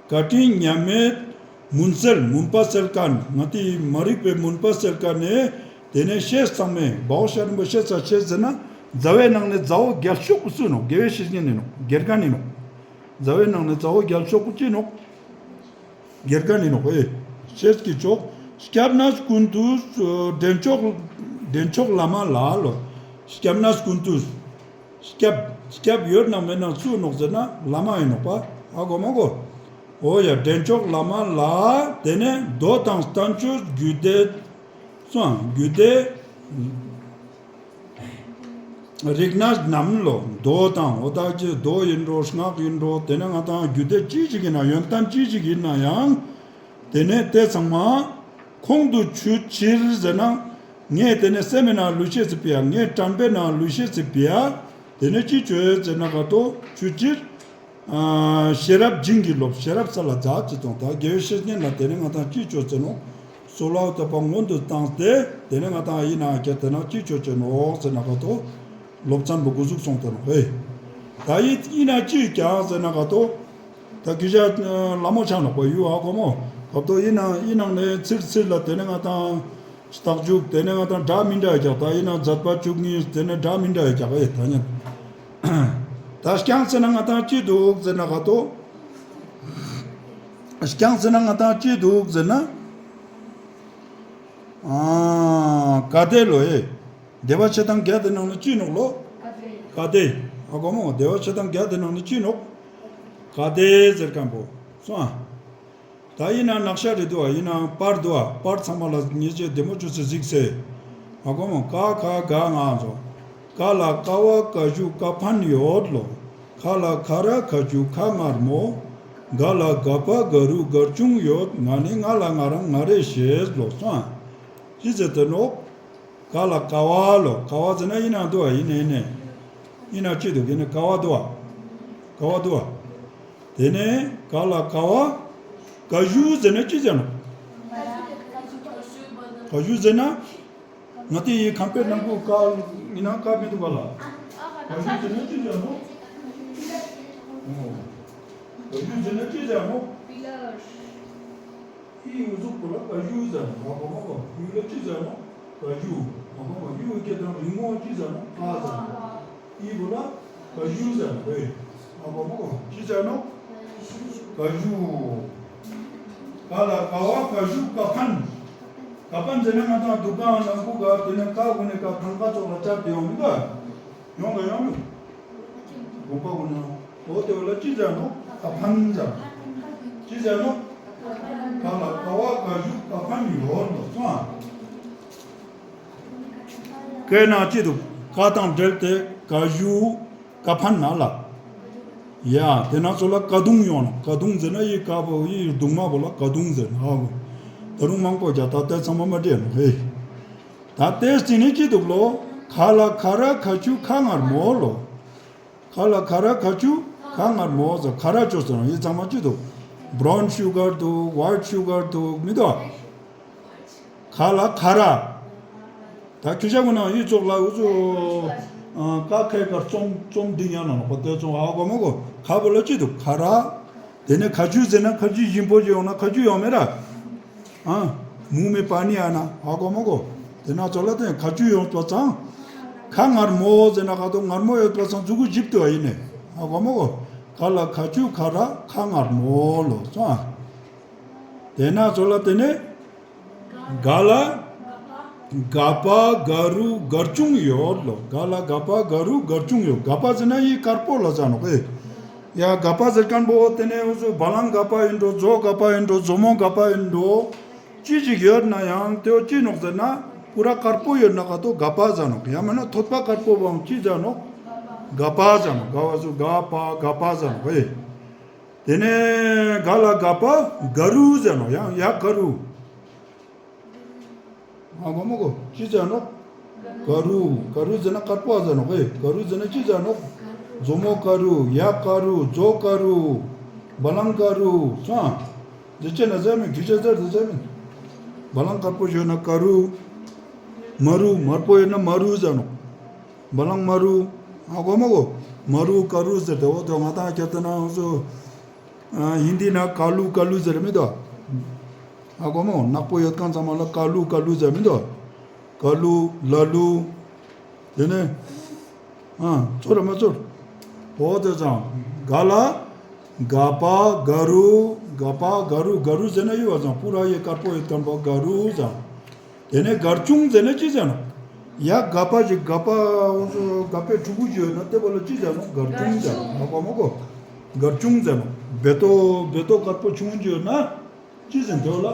བཀའ་དྲིན་མཉམ་མེད་མུན་སེལ། མུན་པ་སེལ་མཁན་ང་ཏི་མ་རིག་པའི་མུན་པ་སེལ་མཁན་ནི་དེ་ནས་ཤེས་ཚང་མས་བའོ་ཤ་རིན་པོ་ཤེས་ཚ་ཤེས་ཟེར་ན་མཛའ་བའི་ནང་ནས་མཛའ་བོ་རྒྱལ་ཤོས་པོ་སུ་ནོག་དགེ་བའི་བཤེས་གཉེན་ནི་ནོག་དགེ་རྒན་ནི་ནོག་མཛའ་བའི་ནང་ནས་མཛའ་བོ་རྒྱལ་ཤོས་པོ་ཅི་ནོག་དགེ་རྒན་ནི་ནོག་ཨེ། ཤེས་ཀྱི་མཆོག་སྐྱབས་གནས་ཀུན་ཏུ་འདྲེན་མཆོག་འདྲེན་མཆོག་བླ་མ་ལ་ལོ། སྐྱབས་གནས་ཀུན་ཏུ། སྐྱབས་སྐྱབས་ཡོད་ན་མེད་ན་སུ་ནོག་ཟེར་ན་བླ་མ་ཡིན་ནོག་པ། ཧ་གོ་མ་གོ། འོ་ཡ་འདྲེན་མཆོག་བླ་མ་ལ་དེ་ནས་མདོ་དང་བསྟན་བཅོས་རྒྱུད་སྡེ། སོང་རྒྱུད་སྡེ། རིག་གནས་རྣམས་ལོ། མདོ་དང་འོ་ད་ཅི་མདོ་ཡིན་འགྲོ་སྔགས་ཡིན་འགྲོ་དེ་ནས་ང་དང་རྒྱུད་སྡེ་ཅི་ཞིག་ཡིན་ན་ཡོན་ཏན་ཅི་ཞིག་ཡིན་ན་ཡང་། དེ་ནས་དེ་ཚང་མ་ཁོང་དུ་ཆུད་ཕྱིར་ཟེར་ན། ངས་དེ་ནས་སེམས་ནང་ལུས་ཤེས་སི་ཕི་ཡ་ངས་དྲན་པའི་ནང་ལུས་ཤེས་སི་ཕི་ཡ། དེ་ནས་ཅི་བཅོས་ཟེར་ན་ག་ཏོ་ཆུད་ཕྱིར། ཤེས་རབ་བྱིན་གྱིས་རློབས། ཤེས་རབ་སལ་ལ་མཛད་ཅི་དང་ད་དགེ་བའི་བཤེས་གཉེན་ལ་དེ་ནས་ང་དང་ཅི་བཅོས་ཟེར་ནོག་གསོལ་བ་བཏབ་པ་སྔོན་དུ་བཏང་སྟེ་དེ་ནས་ང་དང་ཡིན་ན་ཁྱེར་ཏེ་ན་ཅི་བཅོས་ཅི་ནོག་ཟེར་ན་ག་ཏོ། སློབ་ཚན་པོ་འགོ་ཟུག་སོང་སྟེ་ནོག་ཧེ། ད་ཡིན་ན་ཅི་ཀྱག་ཟེར་ན་ག་ཏོ། ད་གི་ཞག་ལ་མོ་ཆགས་ནོག་པ་ཡུ་ཧ་གོ་མོ། ག་ཏོ་ཡིན་ན་ཡིན་ནང་ནས་ཚིར་ཚིར་ལ་དེ་ནས་ང་དང་། རྟགས་འཇུག་དེ་ནས་ང་དང་འདྲ་མི་འདྲ་ཡི་ཀྱག་ད་ཡིན་ན་མཛད་པ་བཅུ་གཉིས་དེ་ནས་འདྲ་མི་འདྲ་ཡི་ཀྱག་ཨེ་ད་ཉན། ད་རྐྱང་ཟེར་ན་ང་དང་ཅི་འདུག་ཟེར་ན་ག་ཏོ། རྐྱང་ཟེར་ན་ང་དང་ཅི་འདུག་ཟེར་ན། ཨ་ག་དེ་ལོ་ཨེ། བདེ་བ་ཆེ་ཐང་བརྒྱད་དེ་ནང་ནས་ཅི་ནོག་ལོ། ག་དེ། ཨ་གོ་མོ་བདེ་བ་ཆེ་ཐང་བརྒྱད་དེ་ནང་ནས་ཅི་ནོག་ག་དེ་ཟེར་མཁན་པོ། སོང་ཨ། ད་ཡིན་ན་ནག་ཤ་རེ་དུག་པ། ཡིན་ན་པར་དུག་པ། པར་ཚང་མ་ལ་ཉེ་ཆེ་བདེ་མོ་ཅོས་ཏེ་གཟིགས་སེ། ཧ་གོ་མོ། ཀ་ཁ་ག་ང་ཚོ། ག་ལ་ཀ་བ་ཀ་ཞུ་ཀ་ཕན་ཡོད་ལོ། ཁ་ལ་ཁ་ར་ཁ་ཆུ་ཁ་ངར་མོ། ག་ལ་ག་པ་ག་རུ་གར་ཆུང་ཡོད། ང་ནི་ང་ལ་ང་རང་ང་རེ་ཤེས་ལོ་སོང་། ཅི་ཟེར་ཏེ་ནོག། ག་ལ་ཀ་བ་ལོ། ཀ་བ་ཟེར་ན་ཡིན་ན་དུག་པ། ཡིན་ནེ་ཡིན་ནེ། ཡིན་ན་ཅི་དུག། ཡིན་ནེ་ཀ་བ་དུག་པ། ཀ་བ་དུག་པ། ཏེ་ནེ་ག་ལ་ཀ་བ་ཀ་ཞུ་ཟེར་ན་ཅི་ཟེར་ནོག། ཀ་ཞུ་ཟེར་ན། ང་ཏེ་ཡི་ཁང་པའི་ནང་ཁུལ་ཀ་ཡིན་ན་ཀ་མི་དུག་ག་ལ། ཀ་ཞུ་ཟེར་ན་ཅི་ཟེར་ནོག། ཀ་ཞུ་ཟེར་ན་ཅི་ཟེར་ནོག། ཨི་འུ་ཟུག་པོ་ལ་ཀ་ཞུ་ཟེར་ནོག། ཧ་གོ་མ་གོ། ཡུ་ལ་ཅི་ཟེར་ནོག། ཀ་ཞུ། ཧ་གོ་མ་གོ། ཡུ་སྐད་དང་རིང་མོ་ཅི་ཟེར་ནོག། ཀ་ཟེར་ནོག། ཨི་བོ་ལ་ཀ་ཞུ་ཟེར་ནོག། ཧ་གོ་མ་གོ། ཅི་ཟེར་ནོག། ཀ་ཞུ། ག་ལ་ཀ་བ་ཀ་ཞུ་ཀ་ཕན། ཀ་ཕན་ཟེར་ན་ང་དང་དུ་ཀ་ནང་ཁུལ་ག་ཏེ་ནེ་ཀ་གུན་ནེ་ཀ་ཐང་ཀ་ཙོགས་ལ་བཅར་ཏེ་ཡོང་མི་དུག། ཡོང་ག་ཡོང་མི། དགོན་པ་གུན་ནེ། འོ་ཏེ་བོ་ལ་ཅི་ཟེར་ནོག། ཀ་ཕན་ཟེར། ཅི་ཟེར་ནོག། ག་ལ་ཀ་བ་ཀ་ཞུ་ཀ་ཕན་ཡོད་ལོ་སོང་། ཀའི་ནང་ཅི་དུག། ཀ་དང་འབྲེལ་ཏེ་ཀ་ཞུ་ཀ་ཕན་ན་ལ། ཡ་ཏེ་ནང་ཙོགས་ལ་ཀ་དུང་ཡོང་ནོག། ཀ་དུང་ཟེར་ན་ཡི་ཀ་བོ་ཡི་དུང་མ་བོ་ལ་ཀ་དུང་ཟེར་ནོག། ཧ་གོ། ད་རུང་མང་པོ་རྒྱ་ད་ཏེ་ཚང་མ་མ་བྲིས་ནོག་ཧེ། ད་ཏེ་སྟིང་ནེ་ཅི་དུག་ལོ། ཁ་ལ་ཁ་ར་ཁ་ཆུ་ཁ་ངར་མོ་ལོ། ཁ་ལ་ཁ་ར་ཁ་ཆུ་ཁ་ངར་མོ་ཟེར། ཁ་ར་ཅོས་ཟེར་ནོག། ཡི་ཚང་མ་ཅི་དུག། བྲའུན་ཤུ་གར་དུག། ཝའིཊ་ཤུ་གར་དུག། མི་དུག། ཁ་ལ་ཁ་ར། ད་ཁྱོ་ཞ་གུན་ནང་ཡི་ཙོགས་ལ་འུ་ཚོ་ཀ་ཁའི་ཀ་རྩོམ་རྩོམ་འབྲི་ཉན་ནོག་པ། ཏེ་ཙོགས་ཧ་གོ་མ་གོ། ཁ་བོ་ལ་ཅི་དུག། ཁ་ར། ཏེ་ནེ་ཁ་ཆུ་ཟེར་ན་ཁ་ཆུ་ཞིམ་པོ་ཞིག་ཡོང་ན་ཁ་ཆུ་ཡོང་མེད་ར། ཨ། མུ་མེ་པ་ནི་ཨ་ན། ཧ་གོ་མ་གོ། ཏེ་ནང་ཙོགས་ལ་ཏེ་ཁ་ཆུ་ཡོང་པ་སང་། ཁ་ངར་མོ་ཟེར་ན་ཁ་དོ་ངར་མོ་ཡོད་པ་སང་ཟུག་གུ་ཞིབ་ཏུ་ཨ་ཡིན་ནེ། ཧ་གོ་མ་གོ། ག་ལ་ཀ་ཆུ་ཁ་ར་ཁ་ངར་མོ་ལོ་སོང་། ཏེ་ནང་ཙོགས་ལ་ཏེ་ནེ། ག་ལ། ག་པ་ག་རུ་གར་ཆུང་ཡོད་ལོ། ག་ལ་ག་པ་ག་རུ་གར་ཆུང་ཡོད། ག་པ་ཟེར་ན་ཡི་དཀར་པོ་ལ་ཟེར་ནོག་ཨེ། ཡ་ག་པ་ཟེར་ཁན་བོ་ཏེ་ནེ་འུ་ཚོ་བ་ལང་ག་པ་ཨིན་འགྲོ། མཛོ་ག་པ་ཨིན་འགྲོ། མཛོ་མོ་ག་པ་ཨིན་འགྲོ། ཅི་ཞིག་ཡོད་ན་ཡང་ཏེ་བོ་ཅི་ནོག་ཟེར་ན་པུ་ར་དཀར་པོ་ཡོད་ན་ག་དོ་ག་པ་ཟེར་ནོག། ཡང་མེན་ན་ཐོད་པ་དཀར་པོ་བོའང་ཅི་ཟེར་ནོག། ག་པ་ཟེར་ནོག། ག་བ་ཟུག་ག་པ་ག་པ་ཟེར་ནོག་ཨེ། ཏེ་ནེ་ག་ལ་ག་པ་ག་རུ་ཟེར་ནོག། ཡང་ཡ་ག་རུ། ཧ་གོ་མ་གོ། ཅི་ཟེར་ནོག། ག་རུ། ག་རུ་ཟེར་ན་དཀར་པོ་ཟེར་ནོག་ཨེ། ག་རུ་ཟེར་ན་ཅི་ཟེར་ནོག། མཛོ་མོ་ག་རུ། ཡ་ག་རུ། མཛོ་ག་རུ། བ་ལང་ག་རུ། སོང་། ཏེ་ཅི་ན་ཟེར་མེད། ཏེ་ཅི་ཟེར་ཏེ་ཟེར་མེད། བ་ལང་དཀར་པོ་ཡོད་ན་ག་རུ། མ་རུ། དམར་པོ་ཡོད་ན་མ་རུ་ཟེར་ནོག། བ་ལང་མ་རུ། ཧ་གོ་མ་གོ། མ་རུ་ག་རུ་ཟེར་ཏེ་འོ་ཏེ་ང་དང་ཁྱེར་ཏེ་ན་འུ་ཚོ། ཨ་ཧིན་དི་ན་ཀ་ལུ་ཀ་ལུ་ཟེར་མི་དུག། ཧ་གོ་མོ། ནག་པོ་ཡོད་ཁན་ཚང་མ་ལ་ཀ་ལུ་ཀ་ལུ་ཟེར་མི་དུག། ཀ་ལུ་ལ་ལུ། ཏེ་ནེ་ཨ་ཚོར་ར་མ་ཚོར། འོ་ཏེ་ཙང་ག་ལ་ག་པ་ག་རུ། ག་པ་ག་རུ། ག་རུ་ཟེར་ན་ཡོད་པ་ཙང་པུ་ར་ཡི་དཀར་པོ་ཡོད་ཁན་བོ་ག་རུ་ཙང་། ཏེ་ནེ་གར་ཆུང་ཟེར་ན་ཅི་ཟེར་ནོག། ཡ་ག་པ་ཞིག་ག་པ་འོ་ཙོ་ག་པའི་ཕྲུ་གུ་ཞིག་ཡོད་ན་ཏེ་བོ་ལ་ཅི་ཟེར་ནོག། གར་ཆུང་ཟེར་ནོག། ཧ་གོ་མ་གོ། གར་ཆུང་ཟེར་ནོག། བེ་ཏོ་བེ་ཏོ་དཀར་པོ་ཆུང་ཞིག་ཡོད་ན་ཅི་ཟེར་ཏེ་བོ་ལ།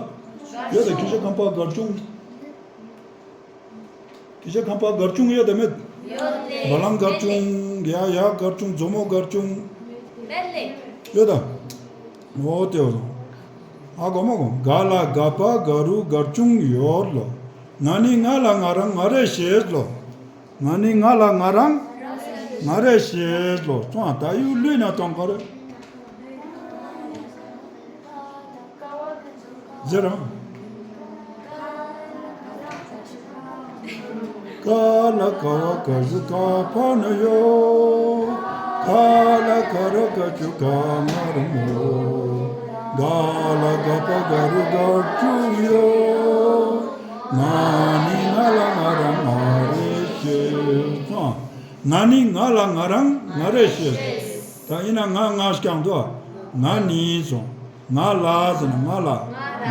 ཡོད་ད་ཁྱེ་ཞ་ཁང་པ་གར་ཆུང་། ཁྱེ་ཞ་ཁང་པ་གར་ཆུང་ཡོད་ད་མེད། ཡོད་ལེ། བ་ལང་གར་ཆུང་། ཡ་ཡ་གར་ཆུང་། མཛོ་མོ་གར་ཆུང་། མེད་ལེ། ཡོད་ད། འོ་ཏེ་བོ་ལ། ཧ་གོ་མ་གོ། ག་ལ་ག་པ་ག་རུ་གར་ཆུང་ཡོད་ལོ། ང་ནི་ང་ལ་ང་རང་ང་རེ་ཤེས་ལོ། ང་ནི་ང་ལ་ང་རང་ང་རེ་ཤེས་ལོ། ཙང་ད་ཡུ་ལུས་ན་ཏང་ག་རེ་ཟེར་རང་། ག་ལ་ག་བ་ག་རུ་གར་ཕན་ཡོད། ཁ་ལ་ཁ་ར་ཁ་ཆུ་ཁ་ངར་མོ། ག་ལ་ག་པ་ག་རུ་གར་ཆུང་ཡོད། ང་ནི་ང་ལ་ང་རང་ང་རེ་ཤེས། ང་ནི་ང་ལ་ང་རང་ང་རེ་ཤེས། ད་ཡིན་ན་ང་ང་རྐྱང་དུག། ང་ནི་སོང་། ང་ལ་ཟེར་ན་ང་ལ།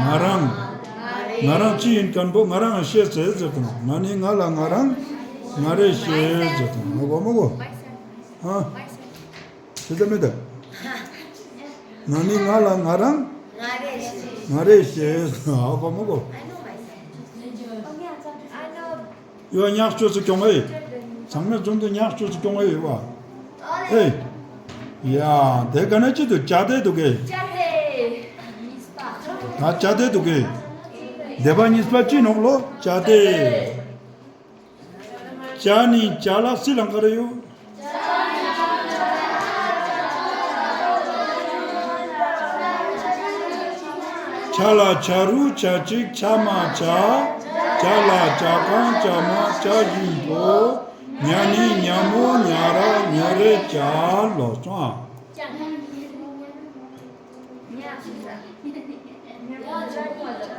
ང་རང་། ང་རང་ཅི་ཡིན་ཁན་བོ་ང་རང་ཤེས་ཟེར་ཟེར་དུག། ང་ནི་ང་ལ་ང་རང་ང་རེ་ཤེས་ཟེར་དུག། ང་གོ་མ་གོ། ཧ། ཤེས་ད་མེད་ད། ང་ནི་ང་ལ་ང་རང་། ང་རེ་ཤེས། ང་རེ་ཤེས་ཧ་གོ་མ་གོ། ཡོ་ཉག་ཆོས་སུ་སྐྱོང་ཨེ། ཚང་མས་རྫུན་དུ་ཉག་ཆོས་སུ་སྐྱོང་ཨེ་ཡོད་པ། ཨེ། ཡ། དེ་ག་ན་ཅི་དུ་བཅད་དེ་དུག་གེ། ད་བཅད་དེ་དུག་གེ། སྡེ་པ་གཉིས་པ་ཅི་ནོག་ལོ། བཅད་དེ། བཅད་ནི་བཅད་ལྷག་སི་ལང་ག་རེ་ཡོད། ཆ་ལ་ཆ་རུ་ཆ་གཅིག་ཆ་མ་ཆ། ཅ་ལ་ཅ་གང་ཅ་མ་ཅ་ཞིམ་པོ། ཉ་ནི་ཉ་མོ་ཉ་ར་ཉོ་རེ་ཅ་ལོ་སོང་ཨ།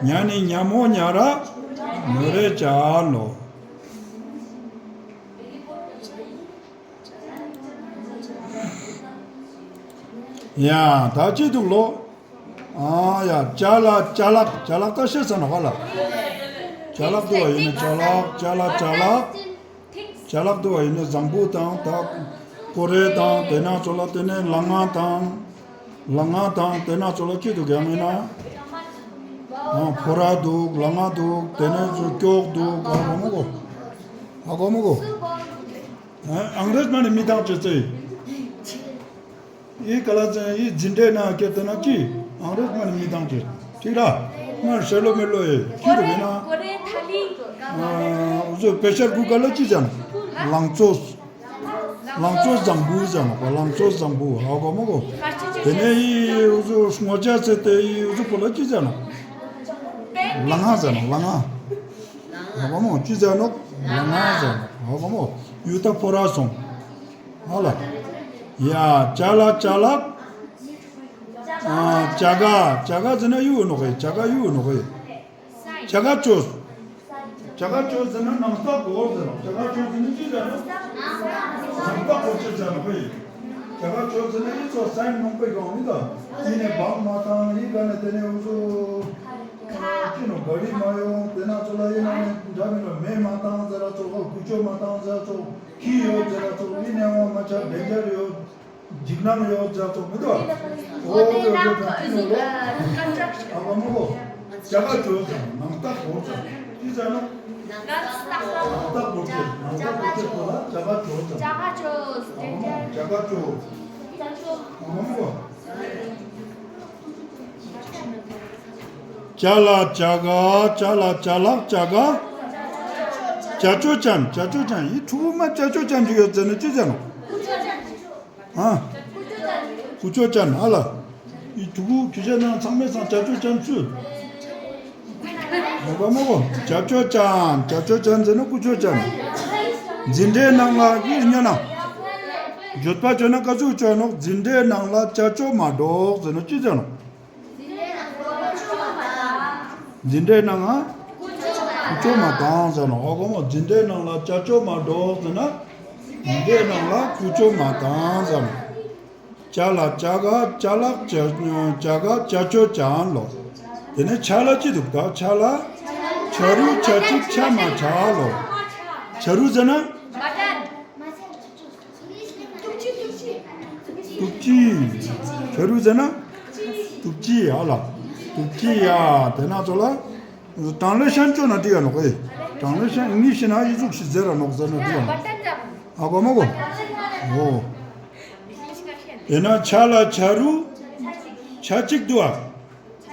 ཉ་ནི་ཉ་མོ་ཉ་ར་ཉོ་རེ་ཅ་ལོ། ཡ། ད་ཅི་དུག་ལོ། ཨ་ཡ། ཅ་ལ་ཅ་ལག་ཅ་ལག་ད་ཤེས་ས་ནོག་ཧ་ལ། ཅ་ལག་དུ་བ་ཡིན་ན་ཅ་ལག་ཅ་ལ་ཅ་ལག་ཅ་ལག་དུ་བ་ཡིན་ན་བཟང་པོ་དང་ད་ཀོ་རེ་དང་དེ་ན་ཚོ་ལ་དེ་ནས་ལ་ང་དང་། ལ་ང་དང་དེ་ན་ཚོ་ལ་ཅི་དུག་ཡང་ཡིན་ན། ཨ་ཕོ་ར་དུག་ལ་ང་དུག་དེ་ནས་ཚོ་ཀྱོག་དུག་ཧ་གོ་མ་གོ། ཧ་གོ་མ་གོ། ཨང་རེ་ཛི་མ་ནི་མི་དང་ཅི་ཚེ། ཡི་ག་ལ་ཙན་ཡི་འཛིན་གྲྭའི་ནང་སྐྱེ་དེ་ན་ཅི། ཨང་རེ་ཛི་མ་ནི་མི་དང་ཅི། ཅི་ར། མ་ཧྲེ་ལོ་མེ་ལོ་ཡེ་ཅི་རུ་ཡིན་ན། ཨ་འུ་ཚོ་པེ་ཤར་ཀུ་ཀར་ལ་ཅི་ཟེར་ན། ལང་ཚོ། ལང་ཚོ་བཟང་པོ་ཟེར་ནོག་པ། ལང་ཚོ་བཟང་པོ་ཧ་གོ་མ་གོ། དེ་ནས་ཡི་འུ་ཚོ་སྔོ་ཆ་ཚེ་དེ་ཡི་འུ་ཚོ་པོ་ལ་ཅི་ཟེར་ནོག་ལ་ང་ཟེར་ནོག་ལ་ང་། ཧ་གོ་མ་གོ་ཅི་ཟེར་ནོག་ལ་ང་ཟེར་ནོག་ཧ་གོ་མ་གོ། ཡུ་ད་ཕོ་ར་སོང་། ཧ་ལ། ཡ། ཅ་ལ་ཅ་ལག་ཨ་ཅ་ག་ཅ་ག་ཟེར་ན་ཡུ་ནོག་གི། ཅ་ག་ཡུ་ནོག་གི། ཅ་ག་ཅོས། ཅ་ག་ཅོས་ཟེར་ན་ནང་རྟགས་གོ་ཟེར་ནོག་ཅ་ག་ཅོས་ཟེར་ན་ཅི་ཟེར་ནོག་ནང་རྟགས་གོ་ཅོས་ཟེར་ནོག་གི། ཅ་ག་ཅོས་ཟེར་ན་ཡི་ཚོ་སན་མང་པོ་གང་མི་ད། ཡི་ནས་བང་མ་བཏང་ཡི་ག་ནས་དེ་ནས་འུ་ཚོ། ཅི་ནོག་ག་རི་མ་ཡོང་དེ་ན་ཚོ་ལ་ཡི་ན་ནས་འདྲ་མི་ནོག་མེ་མ་བཏང་ཟེར་ར་ཚོ་ཀུ་ཅོ་མ་བཏང་ཟེར་ར་ཚོ་ཁྱི་ཡོད་ཟེར་ར་ཚོ་ཡི་ནས་འོང་མ་ཆ་བེ་ཇར་ཡོད། འཇིགས་སྣང་ཡོད་ཟེར་ར་ཚོ་མི་འདུག་འོ་དེ་དེ་དེ་ཅི་ནོག་ལོ། ཨ་བ་མ་གོ། ཅ་ག་ཅོས་ཟེར་ནང་རྟགས་གོ་ཟེར་ཅི་ཟེར་ནོག་ནང་རྟགས་གོ་ཅོས་ནང་རྟགས་གོ་ཅོས་གོ་ལ་ཅ་ག་ཅོས་ཟེར། ཅ་ག་ཅོས། ཨ་བ་མ་གོ་ཅ་ག་ཅོས། ཅ་ལ་ཅ་ག་ཅ་ལ་ཅ་ལག་ཅ་ག་ཅ་ཅོ་ཅན། ཅ་ཅོ་ཅན་ཡི་ཕྲུ་གུ་མ་ཅ་ཅོ་ཅན་ཅིག་ཡོད་ཟེར་ན་ཅི་ཟེར་ནོག་ཨ། ཀུ་ཅོ་ཅན་ཧ་ལ། ཡི་ཕྲུ་གུ་ཁྱོ་ཞ་ནང་ཚང་མའི་སང་ཅ་ཅོ་ཅན་ཚུལ། ཧ་གོ་མ་གོ། ཅ་ཅོ་ཅན། ཅ་ཅོ་ཅན་ཟེར་ན་ཀུ་ཅོ་ཅན། འཛིན་གྲྭའི་ནང་ལ་ཡིར་ཉོ་ན། བརྗོད་པ་བརྗོད་ན་ཀ་ཟུག་བརྗོད་ནོག་འཛིན་གྲྭའི་ནང་ལ་ཅ་ཅོ་མ་སྒྲོག་ཟེར་ན་ཅི་ཟེར་ནོག་འཛིན་གྲྭའི་ནང་ང་ཀུ་ཅོ་མ་བཏང་ཟེར་ནོག་ཧ་གོ་མོ། འཛིན་གྲྭའི་ནང་ལ་ཅ་ཅོ་མ་སྒྲོག་ཟེར་ན། འཛིན་གྲྭའི་ནང་ལ་ཀུ་ཅོ་མ་བཏང་ཟེར་ནོག་ཅ་ལ་ཅ་ག་ཅ་ལག་ཅ་ཅ་ག་ཅ་ཅོ་ཅན་ལོ། དེ་ནས་ཆ་ལ་ཅི་འདུག་ད་ཆ་ལ། ཆ་རུ་ཆ་གཅིག་ཆ་མ་ཆ་ལོ། ཆ་རུ་ཟེར་ན། ཏུག་ཅི། ཆ་རུ་ཟེར་ན། ཏུག་ཅི་ཡ་ལ། ཏུག་ཅི་ཡ། དེ་ན་ཚོ་ལ། ཏྲང་ལེ་ཤན་ཅོ་ན་འགྲིག་ག་ནོག་ཨེ། ཏྲང་ལེ་ཤན་ཨིང་ལིཤ་ན་ཨི་ཟུག་ཤིག་ཟེར་ར་ནོག་ཟེར་ན་འགྲིག་ག་ནོག་ཧ་གོ་མ་གོ། འོ། དེ་ན་ཆ་ལ་ཆ་རུ། ཆ་གཅིག་འདུག་ཨ།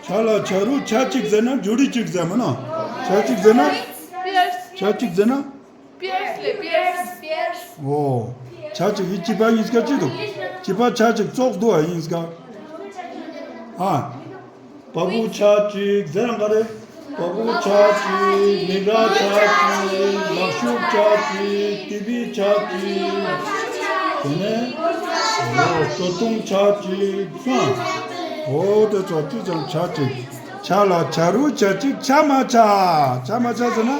ཆ་ལ་ཆ་རུ་ཆ་གཅིག་ཟེར་ན་ཇོ་ཌི་གཅིག་ཟེར་མ་ན། ཆ་གཅིག་ཟེར་ན། ཆ་གཅིག་ཟེར་ན། པིརས་ལེ་པིརས། འོ། ཆ་གཅིག་གི་གཅིག་པ་ཡིན་སྐད་ཅི་འདུག་གཅིག་པ་ཆ་གཅིག་ཙོགས་འདུག་ཨ་ཡིན་སྐད། ཨ། པ་བུ་ཆ་གཅིག་ཟེར་རང་ག་རེ། པ་བུ་ཆ་གཅིག་མི་དགའ་ཆ་གཅིག་ལག་ཤུབས་ཆ་གཅིག་ཏི་བི་ཆ་གཅིག་དེ་ནས། འོ་སྟོད་ཐུང་ཆ་གཅིག་སོང་། འོ་དེ་ཚོ་ཅི་ཙམ་ཆ་གཅིག་ཆ་ལ་ཆ་རུ་ཆ་གཅིག་ཆ་མ་ཆ། ཆ་མ་ཆ་ཟེར་ན།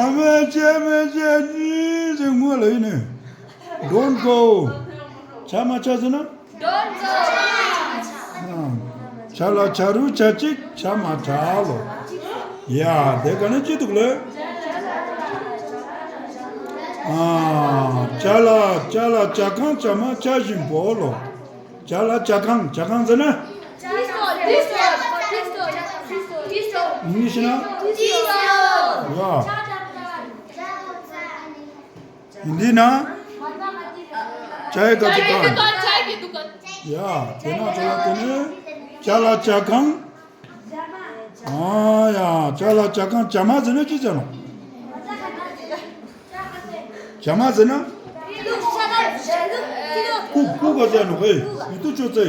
ཨ་མེ་ཅེ་མེ་ཅེ་ཉི་ཟེར་ངོ་ལ་ཡིན་ནི། Don't go. ཆ་མ་ཆ་ཟེར་ན། Don't go. ཆ་ལ་ཆ་རུ་ཆ་གཅིག་ཆ་མ་ཆ་ལོ། ཡ་དེ་ག་ནས་ཅི་འདུག་ལེ། ཨ། ཅ་ལ་ཅ་ལ་ཅ་གང་ཅ་མ་ཅ་ཞིམ་པོ་ལོ། ཅ་ལ་ཅ་གང་ཅ་གང་ཟེར་ན། ཏི་སོ་ཏི་ ཨིང་ལིཤ་ན། ཡ། ཧིན་དི་ན། ཅའི་ཀ་དུ་ཀཱན། ཡ། ཏེ་ནེ་ཅ་ལག་ཏེ་ནེ། ཅ་ལག་ཅ་ཁང་། ཨ་ཡ། ཅ་ལག་ཅ་ཁང་ཅ་མ་ཟེར་ན་ཅི་ཟེར་ནོག་ཅ་མ་ཟེར་ན། ཀུ་ཀུ་ག་ཟེར་ནོག་ཨེ། མི་ཏུ་ཅོ་ཙེ།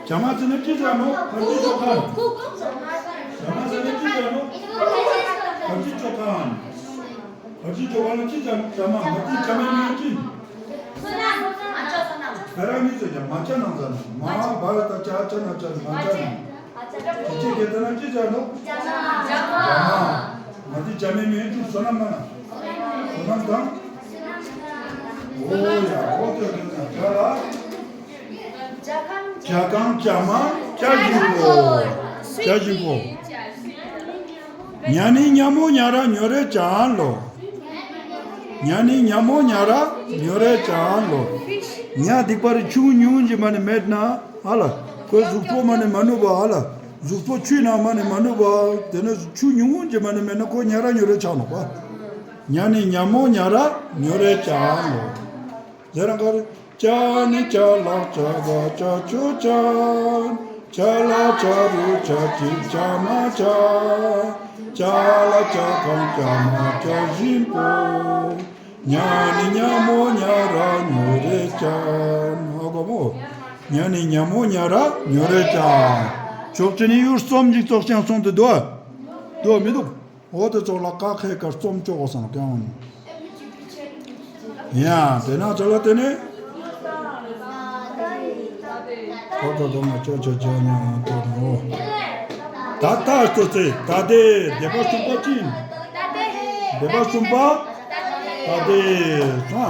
ཅ་མ་ཟེར་ན་ཅི་ཟེར་ནོག་ཁར་ཇི་ཅོ་ཁན། ཅ་མ་ཟེར་ན་ཅི་ཟེར་ནོག་ཁར་ཇི་ཅོ་ཁན། ཁར་ཇི་ཅོ་ཁན་ལ་ཅི་ཟེར་ནོག་ཅ་མ། ང་ཏི་ཅ་མའི་མིང་ཅི། ཁ་ར་མི་ཟེར་ཀྱང་མ་ཅ་ནང་ཟེར་ནོག་མ་བ་ཏ་ཅ་ཅ་ན་ཅ་མ་ཅ་ནང་། ཅི་ཅི་སྐད་དེ་ན་ཅི་ཟེར་ནོག་ཅ་མ། ང་ཏི་ཅ་མའི་མིང་ཅི་བསོད་ནམས་མ་ན། བསོད་ནམས་དང་། འོ་ཡ་འོ་ཏེ་ཏེ་ན་ཅ་ལག་ཅ་ཁང་ཅ་མ་ཅ་ཞིམ་པོ། ཅ་ཞིམ་པོ། ཉ་ནི་ཉ་མོ་ཉ་ར་ཉོ་རེ་ཅན་ལོ། ཉ་ནི་ཉ་མོ་ཉ་ར་ཉོ་རེ་ཅན་ལོ། ཉ་དིག་པ་རི་ཆུ་ཉུང་ཅིག་མ་ནེ་མེད་ན་ཧ་ལ། ཁོའི་གཟུགས་པོ་མ་ནེ་མ་ནུབ་པ་ཧ་ལ། གཟུགས་པོ་ཆུའི་ནང་མ་ནེ་མ་ནུབ་པ། ཏེ་ནེ་ཆུ་ཉུང་ཅིག་མ་ནེ་མེད་ན་ཁོ་ཉ་ར་ཉོ་རེ་ཆ་ནོག་པ། ཉ་ནི་ཉ་མོ་ཉ་ར་ཉོ་རེ་ཅན་ལོ། ཟེར་རང་གར། ཅ་ནི་ཅ་ལག་ཅ་ག་ཅ་ཅོ་ཅན། ཅ་ལ་ཅ་རུ་ཅ་ཅིག་ཅ་མ་ཅ། ཅ་ལག་ཅ་ཁང་ཅ་མ་ཅ་ཞིམ་པོ། ཉ་ནི་ཉ་མོ་ཉ་ར་ཉོ་རེ་ཅན། ཧ་གོ་མོ། ཉ་ནི་ཉ་མོ་ཉ་ར་ཉོ་རེ་ཅན། ཅོག་ཅི་ནི་ཡུར་རྩོམ་ཞིག་ཙོགས་ཅན་སོང་དུ་དུག་ག་དུག་མི་དུག་འོ་ཏེ་ཙོགས་ལ་ཀ་ཁའི་ཀ་རྩོམ་ཅོག་གོས་ས་ནོག་ཀྱང་། ཡ། ཏེ་ནེ་ཅ་ལག་ཏེ་ནེ། ཀ་ཀ་ཀ་མ་ཅ་ཅ་ཅ་ཉ་ཏེ་ནོ། ཏ་ཏ་ཏོ་ཙེ་ཏ་ཏེ། སྡེ་པ་གསུམ་པ་ཅི་ཨིན། སྡེ་པ་གསུམ་པ་ཏ་ཏེ། ཧ།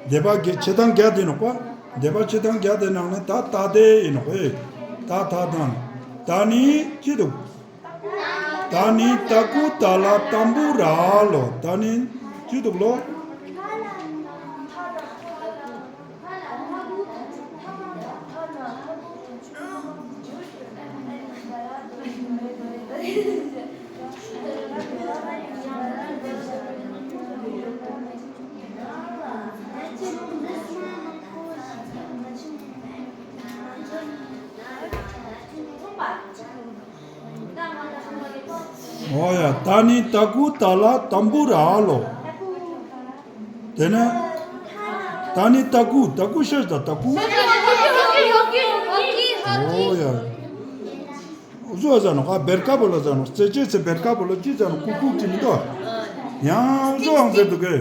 སྡེ་པ་བརྒྱད་ཆེ་ཐང་བརྒྱད་ཏེ་ནོག་པ། སྡེ་པ་ཆེ་ཐང་བརྒྱད་ཏེ་ནང་ནེ་ཏ་ཏ་ཏེ་ཨིན་ནོག་ཨེ། ཏ་ཏ་ཏང་། ཏ་ནི་ཅི་དུག་ཏ་ནི་ཏ་ཀུ་ཏ་ལ་ཏམ་བུ་ར་ལོ། ཏ་ནི་ཅི་དུག་ལོ། འོ་ཡ། ཏ་ནི་ཏ་ཀུ་ཏ་ལ་ཏམ་བུ་ར་ལོ། ཏེ་ནེ་ཏ་ནི་ཏ་ཀུ། ཏ་ཀུ་ཤེས་ད་ཏ་ཀུ། འོ་ཡ། འུ་ཟོ་ཟེར་ནོག་ཀ་བེར་ཀ་བོ་ལ་ཟེར་ནོག་རྩེ་ཅེས་སི་བེར་ཀ་བོ་ལ་ཅི་ཟེར་ནོག་ཀུ་ཀུ་ཅི་མི་དུག་ཡང་འུ་ཟོའང་ཟེར་དུག་གེ།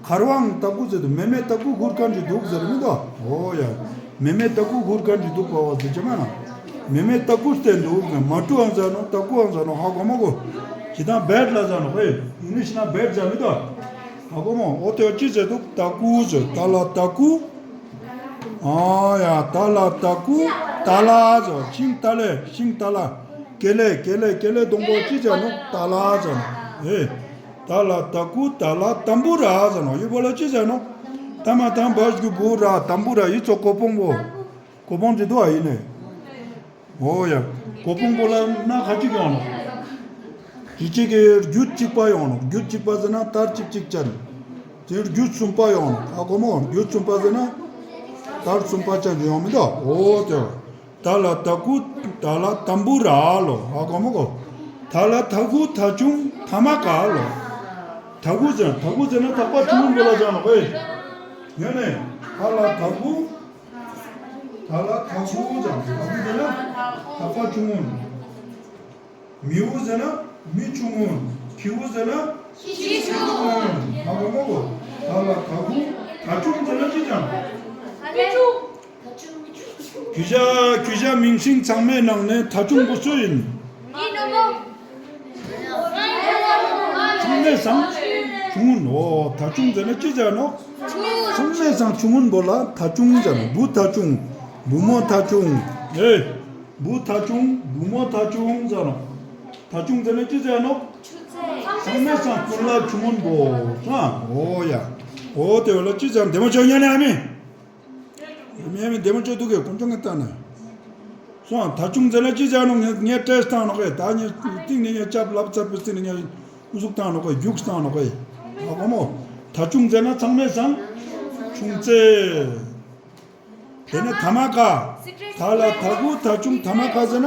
ཁར་བའང་ཏ་ཀུ་ཟེར་དུག་མེ་མེ་ཏ་ཀུ་ཁུར་ཁན་ཅིག་དུག་ཟེར་མི་དུག་འོ་ཡ། མེ་མེ་ཏ་ཀུ་ཁུར་ཁན་ཅིག་དུག་པ་བ་ཟེར་ཅེས་མ་ན། མེ་མེ་ཏ་ཀུ་སྟེ་དུག་མ་ཏུའང་ཟེར་ནོག་ཏ་ཀུའང་ཟེར་ནོག་ཧ་གོ་མ་གོ། ཅི་དང་བེད་ལ་ཟེར་ནོག་ཨེ། ཨིང་ལིཤ་ན་བེད་ཟེར་མི་དུག་ཧ་གོ་མོ། འོ་ཏེ་ཅི་ཟེར་དུག་ཏ་ཀུ་ཟེར། ཏ་ལ་ཏ་ཀུ། ཨ་ཡ། ཏ་ལ་ཏ་ཀུ། ཏ་ལ་ཟེར། ཤིང་ཏ་ལེ། ཤིང་ཏ་ལ། ཀེ་ལེ་ཀེ་ལེ་ཀེ་ལེ་སྡོང་པོ་ཅི་ཟེར་ནོག་ཏ་ལ་ཟེར་ནོག་ཨེ། ཏ་ལ་ཏ་ཀུ་ཏ་ལ་ཏམ་བུ་ར་ཟེར་ནོག་ཡུ་བོ་ལ་ཅི་ཟེར་ནོག་ཏ་མ་ཏང་བ་གུ་བུ་ར། ཏམ་བུ་ར་ཡུ་ཙོགས་གོ་པོང་བོ། གོ་པོང་ཅི་དུག་ཨ་ཨིན་ནེ། འོ་ཡ། གོ་པོང་བོ་ལ་སྣ་ཁ་ཅིག་ཡོང་ནོག་ཅི་ཅིག་གི་རྒྱུད་གཅིག་པ་ཡོང་ནོག་རྒྱུད་གཅིག་པ་ཟེར་ན་དར་གཅིག་གཅིག་ཅན། ཏེ་རྒྱུད་གསུམ་པ་ཡོང་ནོག་ཧ་གོ་མོ། རྒྱུད་གསུམ་པ་ཟེར་ན་དར་གསུམ་པ་ཅན་ཡོང་མི་དུག་འོ་ཏེ། ཏ་ལ་ཏ་ཀུ་ཏ་ལ་ཏམ་བུ་ར་ལོ། ཧ་གོ་མོ་གོ། ཐ་ལ་ཐ་གུ་ཐ་ཆུང་ཐ་མ་ཀ་ལོ། ཐ་གུ་ཟེར་ཐ་གུ་ཟེར་ན་ཐག་པ་ཆུང་ངུན་བོ་ལ་ཟེར་ནོག་ཨེ། ཡོད་ནེ། ཐ་ལ་ཐ་གུ། ཐ་ལ་ཐ་གུ་ཟེར། ཐ་གུ་ཟེར་ན་ཐག་པ་ཆུང་ངུན། མི་བུ་ཟེར་ན་མི་ཆུང་ངུན། ཁྱི་བུ་ཟེར་ན་ཁྱི་ཆུང་ངུན། ཧ་གོ་མ་གོ། ཐ་ལ་ཐ་གུ། ཐ་ཆུང་ཟེར་ན་ཅི་ཅང་། ཁྱོ་ཞ་ཁྱོ་ཞ་མིང་སྲིང་ཚང་མའི་ནང་ནེ་ཐ་ཆུང་བོ་སུ་ཨིན། ཚང་མའི་སང་ཆུང་ངུན། འོ་ཐ་ཆུང་ཟེར་ན་ཅི་ཟེར་ནོག་ཚང་མའི་སང་ཆུང་ངུན་བོ་ལ་ཐ་ཆུང་ཟེར་ནོག་བུ་ཐ་ཆུང་། བུ་མོ་ཐ་ཆུང་། ཨེ། བུ་ཐ་ཆུང་བུ་མོ་ཐ་ཆུང་ཟེར་ནོག་ཐ་ཆུང་ཟེར་ན་ཅི་ཟེར་ནོག་ཚང་མའི་སང་ཀུན་ལ་ཆུང་ངུན་བོ། འོ་ཡ། འོ་ཏེ་བོ་ལ་ཅི་ཟེར་ནོག་བདེ་མོ་ཅོ་ཉན་ནེ་ཨ་མི། མེ་མེ་བདེ་མོ་ཅོ་དུག་གེ་དཀོན་མཆོག་ངི་ལྟ་ན། སོང་། ཐ་ཆུང་ཟེར་ན་ཅི་ཟེར་ནོག། ངས་ངས་སྤྲད་བཏང་ནོག་གེ། ད་ངས་སྟིང་ནེ་ངས་ལྕགས་ལབ་ཚར་པའི་སྟིང་ནེ་ངས་ཨུ་ཟུག་བཏང་ནོག་གེ། རྒྱུགས་བཏང་ནོག་གེ། ཧ་གོ་མོ། ཐ་ཆུང་ཟེར་ན་ཚང་མས་སང་ཆུང་ཙེ། དེ་ནས་ཐ་མ་ཀ། ཐ་ལ་ཐ་གུ་ཐ་ཆུང་ཐ་མ་ཀ་ཟེར་ན།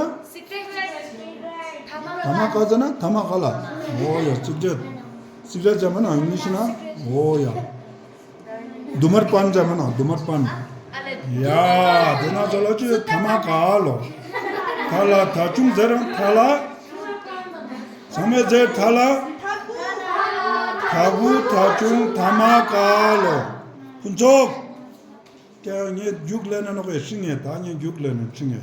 ཐ་མ་ཀ་ཟེར་ན་ཐ་མ་ཀ་ལ། འོ་ཡ། སིག་རེཊ། སིག་རེཊ་ཟེར་མ་ན་ཨིང་ལིཤ་ན། འོ་ཡ། དུ་མར་པན་ཟེར་མ་ན་དུ་མར་པན། ཡ། དེ་ན་ཚོ་ལ་ཅི་ཐ་མ་ཀ་ལོ། ཐ་ལ་ཐ་ཆུང་ཟེར་རང་ཐ་ལ། ཚང་མས་ཟེར་ཐ་ལ། ཐ་གུ་ཐ་ཆུང་ཐ་མ་ཀ་ལོ། ཕུན་ཚོགས། ཀྱང་ངས་རྒྱུགས་ལེན་ན་ནོག་གེ་ཤིང་ངེ། ད་ངས་རྒྱུགས་ལེན་ན་ཤིང་ངེ།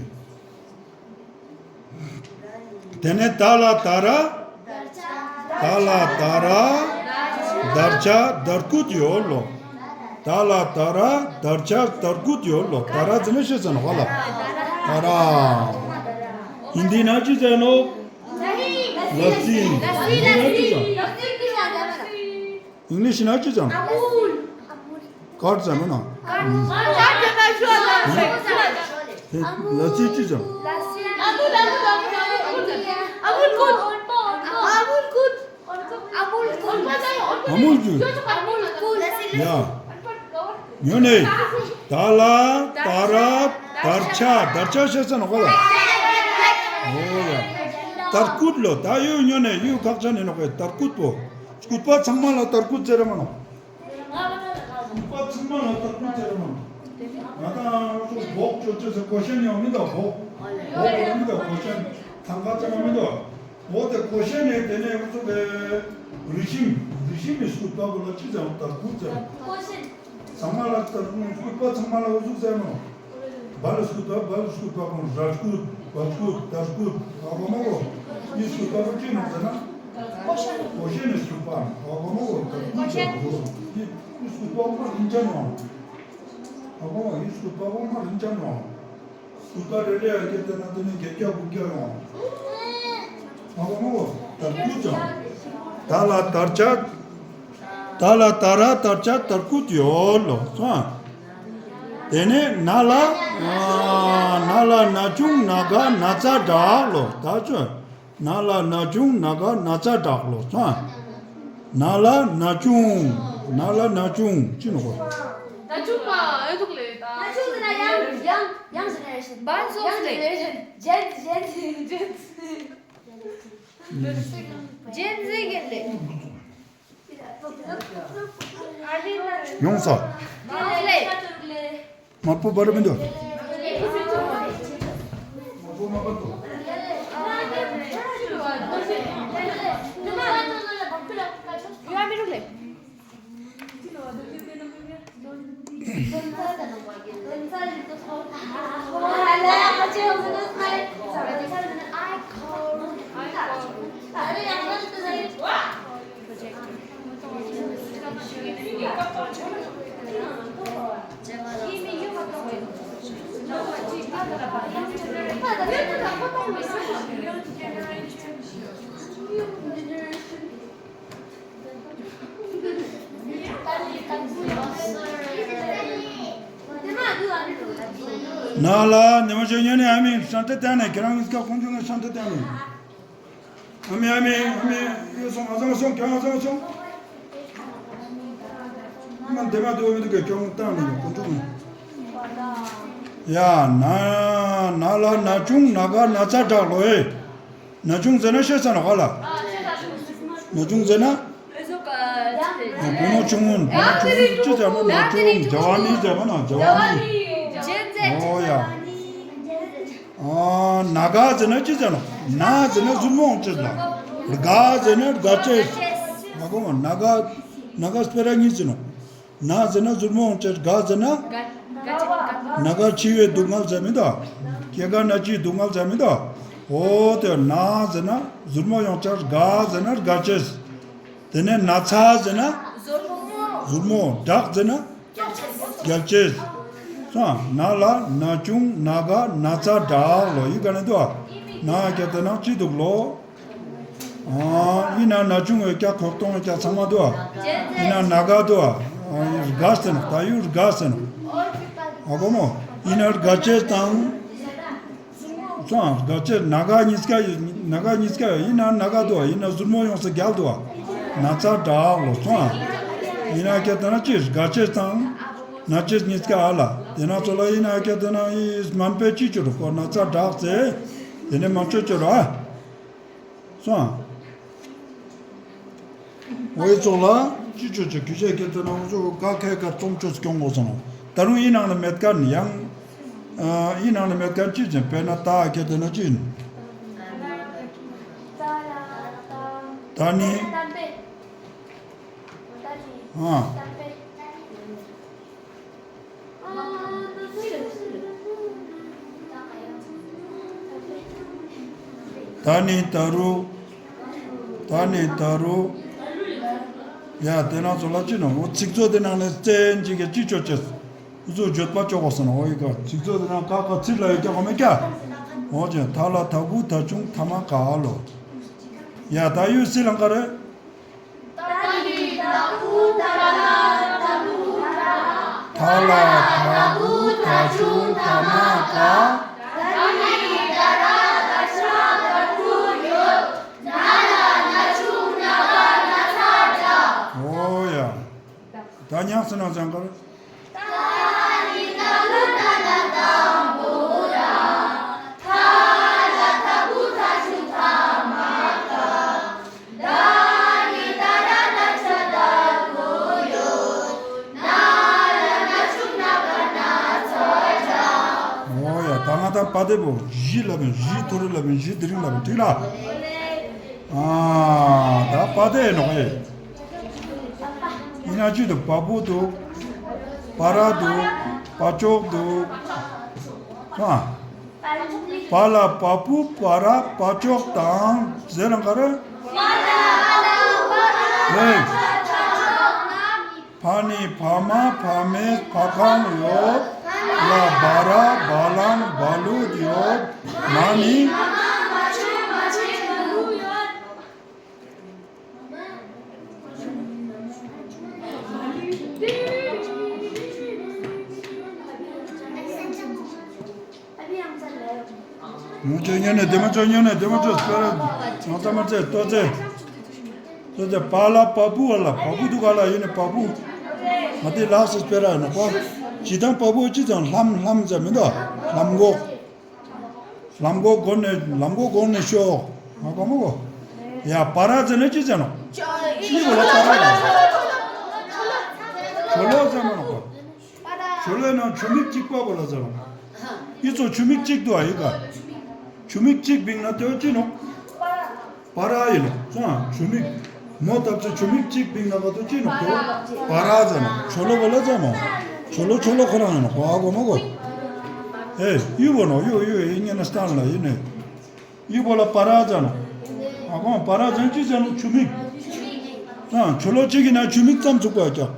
དེ་ནས་ད་ལ་ད་ར། ད་ལ་ད་ར། དར་ཆ་དར་སྐུད་ཡོད་ལོ། ད་ལ་ད་ར་དར་ཆ་དར་སྐུད་ཡོད་ལོ། ད་ར་ཟེར་ན་ཤེས་ས་ནོག་ག་ལ། ད་ར། ཧིན་དི་ན་ཅི་ཟེར་ནོག། ལ་སི། ཧིན་དི་ན་ཅི་ཟེར། ཨིང་ལིཤ་ན་ཅི་ཙམ། ཀར་ཙམ་ཨིན་ནོག། ལ་སི་ཅི་ཙམ། ཨ་མུལ་ཇུས། ཡ། ཉོ་ནེ། ད་ལ་ད་ར་དར་ཆ། དར་ཆ་ཤེས་ས་ནོག་ག་ལ། འོ་ཡ། དར་སྐུད་ལོ། ད་ཡོད་ཉོ་ནེ་ཡོད་ཁག་ཆེན་ཨིན་ནོག་ག། དར་སྐུད་པོ། སྐུད་པ་ཚང་མ་ལ་དར་སྐུད་ཟེར་ར་མ་ནོག། སྐུད་པ་ཚང་མ་ལ་དར་སྐུད་ཟེར་ར་མ་ནོག། ང་དང་ཚོ་བོག་ཅོ་ཅོ་ཟེར་གོ་ཤེས་ཡང་མི་འདུག་བོག། བོག་ཡང་མི་འདུག་གོ་ཤེས། ཐང་ག་ཙམ་མ་མི་འདུག། འོ་དེ་གོ་ཤེས་ནེ་དེ་ནེ་ང་ཚོ་གི་རི་ཤིམ། རི་ཤིམ་མི་སྐུད་པ་གུན་ལ་ཅི་ཟེར་དར་སྐུད་ཟེར། ཚང་མ་ལ་དར་སྐུད། སྐུད་པ་ཚང་མ་ལ་འུ་ཟུག་ཟེར་ནོག། བལ་སྐུད་པ། བལ་སྐུད་པ་གུན་ར་སྐུད། བལ་སྐུད། དར་སྐུད། ཧ་གོ་མ་གོ། འི་སྐུད་པ་གུན་ཅི་ནོག་ཟེར་ན། གོ་ཤེས་ནི་སྐུད་པ། ཧ་གོ་མ་གོ། དར་སྐུད་ཟེར་ནོག། འི་སྐུད་པ་གུན་རིན་ཆེན་ནོག། ཧ་གོ་མ་གོ། འི་སྐུད་པ་གུན་རིན་ཆེན་ནོག། སྐུད་པ་རེ་རེ་ཡང་སྐྱེད་དེ་ན་དེ་ནི་བརྒྱད་བརྒྱ་དགུ་བརྒྱ་ཡོང་། ཧ་གོ་མ་གོ། དར་སྐུད་ཅང་། ད་ལ་དར་ཆ། ད་ལ་ད་ར་དར་ཆ་དར་སྐུད་ཡོད་ལོ། སོང་། དེ་ནས་ན་ལ། ན་ལ་ན་ཆུང་ན་ག་ན་ཚ་དྲག་ལོ། ད་ཆོ། ན་ལ་ན་ཆུང་ན་ག་ན་ཚ་དྲག་ལོ། སོང་། ན་ལ་ན་ཆུང་། ན་ལ་ན་ཆུང་ཅི་ནོག་ག། ན་ཆུང་མ་ཨེ་ཐུག་ལེ་ད། ན་ཆུང་ཟེར་ན་ཡང་ཡང་ཡང་ཇེ་ནེ་རེ་ཤན། བན་ཟོ་ཡང་ཟེར་ཇེ་ནེ་རེ་ཤན། ཇེན་ཇེན་ཇེན། ཇེན་ཟེར་གྱིན་ལེ། ཡོང་ས། ཡོང་ལེ། དམར་པོ་བར་མི་འདུག། དམར་པོ་མ་བར་འདུག། ཡོང་མི་འདུག་ལེ། ན་ལ་ཉི་མ་ཞིག་ཉན་ནས་ཨ་མི་ཤན་ཏེ་ཏན་ནས་ཁྱེད་རང་གཉིས་ཀ་ཁོང་ཚོ་ངས་ཤན་ཏེ་ཏན་ནས། ཨ་མི་ཨ་མི་ཨ་མི་ཡོད་སོང་། ཨ་ཟང་སོང་། ཁྱོད་ཨ་ཟང་སོང་། མ་འདེ་མ་དེ་བོ་མི་འདུག་གས། ཁྱོད་བཏང་ནས་ཡོང་། ཁོང་ཚོ་ཡ། ན་ན་ལ་ན་ཆུང་ན་ག་ན་ཚ་དྲག་ལོ་ཨེ། ན་ཆུང་ཟེར་ན་ཤེས་ས་ནོག་ག་ལ། ན་ཆུང་ཟེར་ན། བུ་མོ་ཆུང་ངུན། བུ་མོ་ཆུང་ངུན་ཅི་ཟེར་ན་ན་ཆུང་། ཇ་ཝ་ནི་ཟེར་བ་ན་ཇ་ཝ་ནི། འོ་ཡ། ཨ་ན་ག་ཟེར་ན་ཅི་ཟེར་ནོག། ན་ཟེར་ན་ཟུར་མོ་ཡོང་ཅེས་ལ། ག་ཟེར་ན་དགའ་ཅེས། ཧ་གོ་མ། ན་ག་ན་ག་སྤེ་ར་གཉིས་ཟེར་ནོག། ན་ཟེར་ན་ཟུར་མོ་ཡོང་ཅེས། ག་ཟེར་ན། ན་ག་འཆི་བའི་སྡུག་བསྔལ་ཟེར་མི་འདུག། སྐྱེ་རྒ་ན་འཆིའི་སྡུག་བསྔལ་ཟེར་མི་འདུག། འོ་དེ་ན་ཟེར་ན་ཟུར་མོ་ཡོང་ཅེས། ག་ཟེར་ན་དགའ་ཅེས། དེ་ནས་ན་ཚ་ཟེར་ན་ཟུར་མོ། དྲག་ཟེར་ན་རྒྱལ་ཅེས། སོང་། ན་ལ་ན་ཆུང་ན་ག་ན་ཚ་དྲག་ལོ། ཡི་ག་ནས་འདུག་ཨ། ན་སྐད་དེ་ནང་ཅི་འདུག་ལོ། ཨ་ཡིན་ན་ན་ཆུང་ཡོད་ཀྱག། ཁོག་སྟོང་ཡོད་ཀྱག། ཚང་མ་འདུག་ཨ། ཡིན་ན་ན་ག་འདུག་ཨ། ཨ་ཡི་དགའ་ཟེར་ནོག། ད་ཡུ་དགའ་ཟེར་ནོག། ཧ་གོ་མོ། ཡིན་ན་དགའ་ཅེས་དང་། སོང་། སྒ་ཆས་ན་ག་ཉིས་ཀ་ཡོད། ན་ག་ཉིས་ཀ་ཡོད། ཡིན་ན་ན་ག་འདུག་པ། ཡིན་ན་ཟུར་མོ་ཡོངས་སུ་རྒྱལ་འདུག་པ། ན་ཚ་དྲག་ལོ། སོང་། ཡིན་ན་ཁྱེད་དེ་ན་ཅི་སྒ་ཆས་དང་ན་ཆས་ཉིས་ཀ་ཨ་ལ། དེ་ན་ཚོ་ལ་ཡིན་ན་ཁྱེད་དེ་ན་ཡི་མན་པའི་ཅི་ཅོ་རུ་ཁོ་ན་ཚ་དྲག་ཚེ་དེ་ནས་མ་ཅོ་ཅོ་རུ་ཨ། སོང་། འོའི་ཚོགས་ལ་ཅི་ཆོས་ཅི་གུས་ཅས་ཁྱེད་དེ་ན་འུ་ཚོ་ཀ་ཁའི་ཀ་རྩོམ་ཆོས་སྐྱོང་དགོས་སོང་ནོ། ད་རུང་ཡིན་ནང་ལ་མེད་ཀ་ནི་ཡང་། ཨ་ཡིན་ནང་ལ་མེད་ཀ་ཅི་ཅན་དཔེར་ན་ད་ཁྱེད་དེ་ན་ཅི་ཡིན། ད་ནི། ཨ། ད་ནི་ད་རུ། ད་ནི་ད་རུ། ཡ་དེ་ན་ཚོ་ལ་ཅི་ནོ། འོ་ཚིག་མཛོད་དེ་ནང་ནས་བཙན་ཅིག་གི་ཅི་ཆོས་ཅེས། འུ་ཚོ་བརྗོད་པ་ཅོ་གོ་སོང་ནོ། འོ་ཡི་ག་ཚིག་མཛོད་དེ་ནང་ཀ་ཁ་ཚིག་ལ་ཡོད་ཀྱག་གོ་མེད་ཀྱག་འོ་ཅན་ད་ལ་ད་གུ་ད་ཆུང་ད་མ་ཀ་ལོ། ཡ་ད་ཡུལ་སི་ལང་ཀ་རེ། ད་ལ་ད་གུ་ད་ཆུང་ད་མ་ཀ། འོ་ཡ། ད་ཉག་སི་ན་ཟང་གར། འོ་ཡ། ད་ང་ད་པ་དེ་བོ་བཞི་ལབ་ཡིན། བཞི་ཐོ་རེ་ལབ་ཡིན། བཞི་དེ་རིང་ལབ་ཡིན། ཐིག་ལ། ཨ་ད་པ་དེ་ནོག་ཨེ། ཡིན་ན་ཅི་འདུག། པ་བུ་འདུག། པ་ར་འདུག། པ་ཅོག་འདུག། ཨ། པ་ལ་པ་བུ་པ་ར་པ་ཅོག་དང་ཟེར་ན་ག་རེ། ཨེ། ཕ་ནི་ཕ་མ་ཕ་མེས་ཕ་ཁང་ཡོད། ལ་བ་ར་བ་ལང་བ་ལུད་ཡོད། མ་ནི། མོ་ཅོ་ཉན་ནས་དེ་མ་ཅོ་ཉན་ནས་དེ་མ་ཅོ་སྤེ་ར་ང་ཚ་མ་ཚེ་ལྟོ་ཚེ་ལྟོ་ཚེ་པ་ལ་པ་བུ་བ་ལ་པ་བུ་འདུག་ག་ལ་ཡིན་ནས་པ་བུ་ང་དེ་ལགས་སུ་སྤེ་ར་ནོག་པ། ཇི་ལྟར་པ་བུ་ཅི་ཙམ་ལྷམ་ལྷམ་ཙམ་མི་འདུག་ལྷམ་གོག་ལམ་གོ་གོ་ནས་ལམ་གོ་གོ་ནས་ཤོག་ང་གོ་མོ་གོ། ཡ་པ་ར་ཟེར་ན་ཅི་ཟེར་ནོག། ཅི་གོ་ལ་པ་ར་ཟེར་ནོག། ཆོ་ལོ་ཟེར་མ་ནོག་གོ། ཆོ་ལོའི་ནང་ཆུ་མིག་གཅིག་པ་གོ་ལ་ཟེར་ནོག། ཡི་ཚོ་ཆུ་མིག་གཅིག་འདུག་ཨ་ཡི་ག། ཆུ་མིག་གཅིག་བིང་ན་དེ་ཅི་ནོག། པ་ར་ཡིན་ནོག། སོང་ཨ་ཆུ་མིག་མོ་བཏབ་ཚེ་ཆུ་མིག་གཅིག་བིང་ན་ག་དོ་ཅི་ནོག་དོ། པ་ར་ཟེར་ནོག། ཆོ་ལོ་བོ་ལ་ཟེར་མོ། ཆོ་ལོ་ཆོ་ལོ་ཁོ་རང་ཡིན་ནོག་གོ། ཨ་གོ་མ་གོ། ཨེ་ཡུ་བོ་ནོག་ཡུ་ཡུ་ཨེ་ཉན་ན་སྟན་ལ་ཡིན་ནོག། ཡུ་བོ་ལ་པ་ར་ཟེར་ནོག། ཨ་གོ་པ་ར་ཟེར་ཅི་ཟེར་ནོག་ཆུ་མིག། ཨ་ཆོ་ལོ་གཅིག་ཡིན་ན་ཆུ་མིག་ཙམ་ཚུགས་པ་ཀྱག།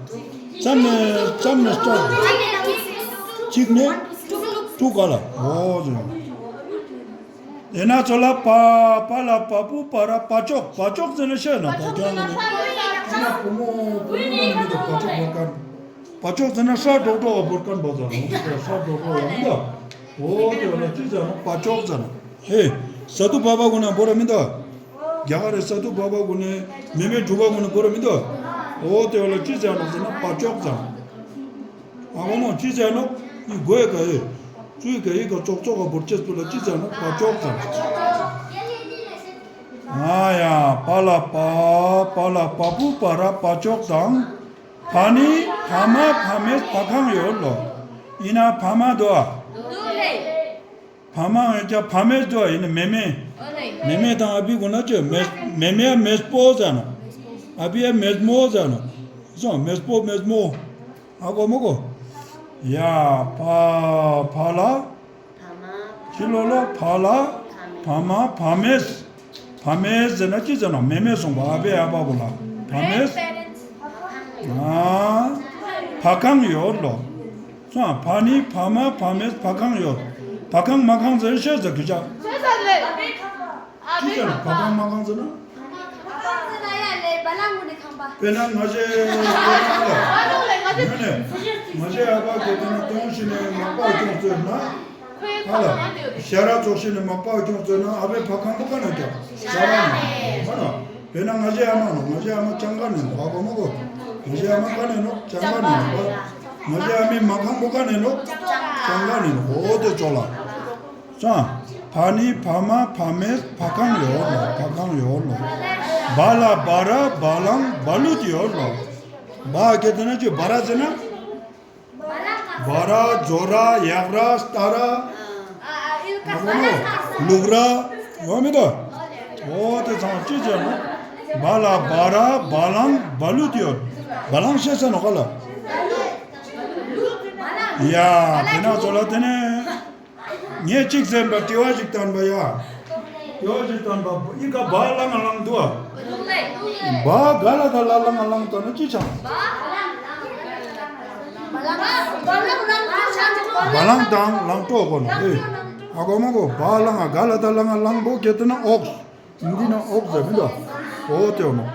ཙམ་ནས་ཙམ་ནས་སྟོར། གཅིག་ནས་དྲུག་ག་ལ་འོ་ཟེར་ནོག། དེ་ན་ཚོ་ལ་པ་པ་ལ་པ་བུ་པ་ར་པ་ཅོག། པ་ཅོག་ཟེར་ན་ཤེས་ན་པ་ཅོག་ནི་ཡིན་ན་བུ་མོ་བུ་མོ་ནི་མི་འདུག། པ་ཅོག་བོར་ཁན། པ་ཅོག་ཟེར་ན་ཧྲ་གྲོག་གྲོག་བོར་ཁན་བོ་ཟེར་ནོག། ཧྲ་གྲོག་གྲོག་ཡང་མི་འདུག། འོ་དེ་བ་ལ་ཅི་ཟེར་ནོག། པ་ཅོག་ཟེར་ནོག། ཧེ་ས་དུ་བ་བ་གུན་ན་བོར་ར་མི་འདུག། རྒྱ་གར་རི་ས་དུ་བ་བ་གུན་ནི་མེ་མེ་གྲུ་བ་གུན་ནི་བོར་ར་མི་འདུག། འོ་དེ་བ་ལ་ཅི་ཟེར་ནོག་ཟེར་ན་པ་ཅོག་ཟེར་ནོག། ཨ་གོ་མོ་ཅི་ཟེར་ནོག། ཡི་གོའི་ག་ཡི་ཙུའི་ག་ཡི་ག་ཙོག་ཙོག་ག་བོར་ཅེས་པོ་ལ་ཅི་ཟེར་ནོག། པ་ཅོག་ཟེར་ནོག། ཨ་ཡ་པ་ལ་པ་པ་ལ་པ་བུ་པ་ར་པ་ཅོག་དང་། ཕ་ནི་ཕ་མ་ཕ་མེས་ཕ་ཁང་ཡོད་ལོ། ཡིན་ན་ཕ་མ་འདུག་ཨ། ཕ་མ་ཡོད་ཀྱག། ཕ་མེས་འདུག་ཨ། ཡིན་ན་མེ་མེ། མེ་མེ་དང་ཨ་བི་གུན་ན་ཅི་མེ་མེ་ཡ་མེས་པོ་ཟེར་ནོག། ཨ་བི་ཡ་མེས་མོ་ཟེར་ནོག། སོང་མེས་པོ་མེས་མོ། ཨ་གོ་མོ་གོ། ཡ་ཕ་ཕ་ལ། ཕ་མ། ཕི་ལོ་ལོ་ཕ་ལ། ཕ་མ་ཕ་མེས། ཕ་མེས་ཟེར་ན་ཅི་ཟེར་ན་མེ་མེ་སོང་པ་ཨ་བེ་ཨ་བ་བོ་ལ་ཕ་མེས། ཨ་ཕ་ཁང་ཡོད་ལོ། སོང་ཕ་ནི་ཕ་མ་ཕ་མེས་ཕ་ཁང་ཡོད། ཕ་ཁང་མ་ཁང་ཟེར་ཤེས་ཟེར་གི་ཅག། ཅི་ཟེར་ན་ཕ་ཁང་མ་ཁང་ཟེར་ན། དཔེར་ན་ང་ཞེ་དཔེར་ན་ལ་ཡོད་ནས་ང་ཞེ་ཨ་བ་གེ་དེ་ན་སྟོང་ཞིག་ནས་མག་པ་སྐྱོང་ཚོད་ན། ཧ་ལ། ཤ་ར་ཙོགས་ཤིག་ནི་མག་པ་ཁྱོང་ཙོགས་ན་ཨ་བའི་ཕ་ཁང་པོ་ཀ་ནེ་ཀྱང་ཤ་ར་ནེ་ནོག། ཧ་ལ། དཔེར་ན་ང་ཞའི་ཨ་མ་ནོག། ང་ཞའི་ཨ་མ་ཅང་ག་ནེ་ནོག། ཧ་གོ་མ་གོ། ང་ཞའི་ཨ་མ་ཀ་ནེ་ནོག། ཅང་ག་ནེ་ནོག། ང་ཞའི་ཨ་མའི་མ་ཁང་པོ་ཀ་ནེ་ནོག། ཅང་ག་ནེ་ནོག། འོ་དེ་ཙོགས་ལ། ཙང་། ཕ་ནི་ཕ་མ་ཕ་མེས་ཕ་ཁང་ཡོད་ལོ། ཕ་ཁང་ཡོད་ལོ། བ་ལ་བ་ར་བ་ལང་བ་ལུད་ཡོད་ལོ། བ་ཁྱེར་ཏེ་ན་ཅི་བ་ར་ཟེར་ན། བ་ར་ཛོ་ར་ཡག་ར་སྟ་ར། ལུག་ར། ཡོད་མི་དུག། འོ་དེ་ཚང་ཅི་ཟེར་ནོག། བ་ལ་བ་ར་བ་ལང་བ་ལུད་ཡོད། བ་ལང་ཤེས་ས་ནོག་ག་ལ། ཡ། དེ་ན་ཙོགས་ལ་དེ་ནེ། ངས་ཅིག་ཟེར་བ་དྲི་བ་ཞིག་བཏང་བ་ཡ། དྲི་བ་ཞིག་བཏང་བ་ཨི་ཀ་བ་ལང་ང་ལང་དུག་ཨ། བ་ག་ལ་ད་ལ་ལང་ང་ལང་དུག་ན་ཅི་ཆང་། བ་ལང་དང་ལང་ཏོ་གོ་ནོག་ཨེ། ཨ་གོ་མ་གོ། བ་ལང་ང་ག་ལ་ད་ལང་ང་ལང་པོ་ཁྱེར་ཏེ་ན་ཨོགས། འདི་ན་ཨོགས་ཟེར་མི་དུག། འོ་དེ་ཡོད་ནོག།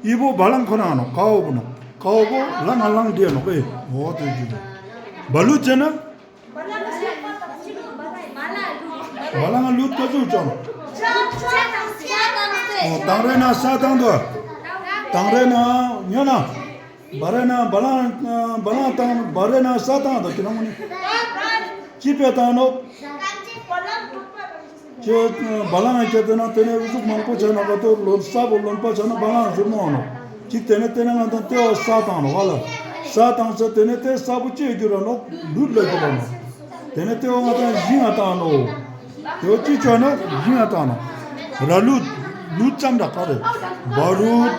ཨི་བོ་བ་ལང་ཁོ་རང་ནོག། ཀའོ་བོ་ནོག། ཀའོ་བོ་ལང་ང་ལང་དེ་ནོག་ཨེ། འོ་དེ་ཅི་ནོག། བ་ལུད་ཟེར་ན། བ་ལང་ང་ལུད་ཀ་ཟུག་ཅོ་ནོག། འོ་དང་རེ་ན་ས་བཏང་དུག། དང་རེ་ན་ཉོ་ན། བ་རེ་ན་བ་ལང་བ་ལང་བཏང་བ་རེ་ན་ས་བཏང་དུག་ཁྱེད་རང་ངོ་ནི། ཅི་དཔེ་བཏང་ནོག། ཅེས་བ་ལང་ང་ཁྱེར་ཏེ་ན་དེ་ནེ་འུ་ཟུག་མང་པོ་ཆ་ན་ག་ཏོ་ལོན་ས་བོ་ལོན་པ་ཆ་ན་བ་ལང་ཟུར་མོ་ནོག། ཅིག་དེ་ནེ་དེ་ནེ་ང་དང་ཏེ་བ་ས་བཏང་ནོག་བ་ལ། ས་བཏང་ས་དེ་ནེ་ཏེ་ས་བོ་ཅི་གྱུར་ར་ནོག། ལུད་ལ་གྱུར་ར་ནོག། དེ་ནེ་ཏེ་བ་ང་དང་ཞིང་ང་བཏང་ནོག། ཏེ་བ་ཅི་ཆོ་ན་ཞིང་ང་བཏང་ནོག། ར་ལུད། ལུད་ཙམ་ར་ག་རེ། བ་རུད།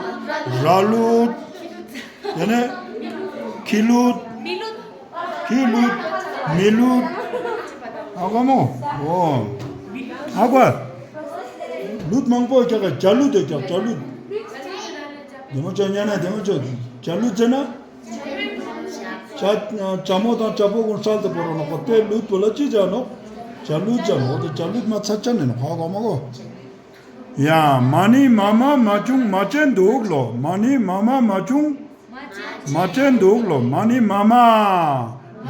ར་ལུད། དེ་ནེ་ཁྱི་ལུད། ཁྱི་ལུད། མི་ལུད། ཨ་གོ་མོ། འོ། ཨ་གོ། ལུད་མང་པོ་ཀྱག་ག་བྱ་ལུད་དེ་ཀྱག་བྱ་ལུད། དེ་མོ་ཅོ་ཉན་ན་དེ་མོ་ཅོ། བྱ་ལུད་ཟེར་ན། བྱ་བྱ་མོ་དང་བྱ་ཕོ་གུན་སལ་ཏེ་བོར་ར་ནོག་པ་ཏེ་ལུད་པོ་ལ་ཅི་ཟེར་ནོག། བྱ་ལུད་ཟེར་ནོག། དེ་བྱ་ལུད་མ་ཚ་ཅན་ནི་ནོག་ཧ་གོ་མ་གོ། ཡ། མ་ནི་མ་མ་མ་ཆུང་མ་ཆེན་དུག་ལོ། མ་ནི་མ་མ་མ་ཆུང་མ་ཆེན་དུག་ལོ། མ་ནི་མ་མ།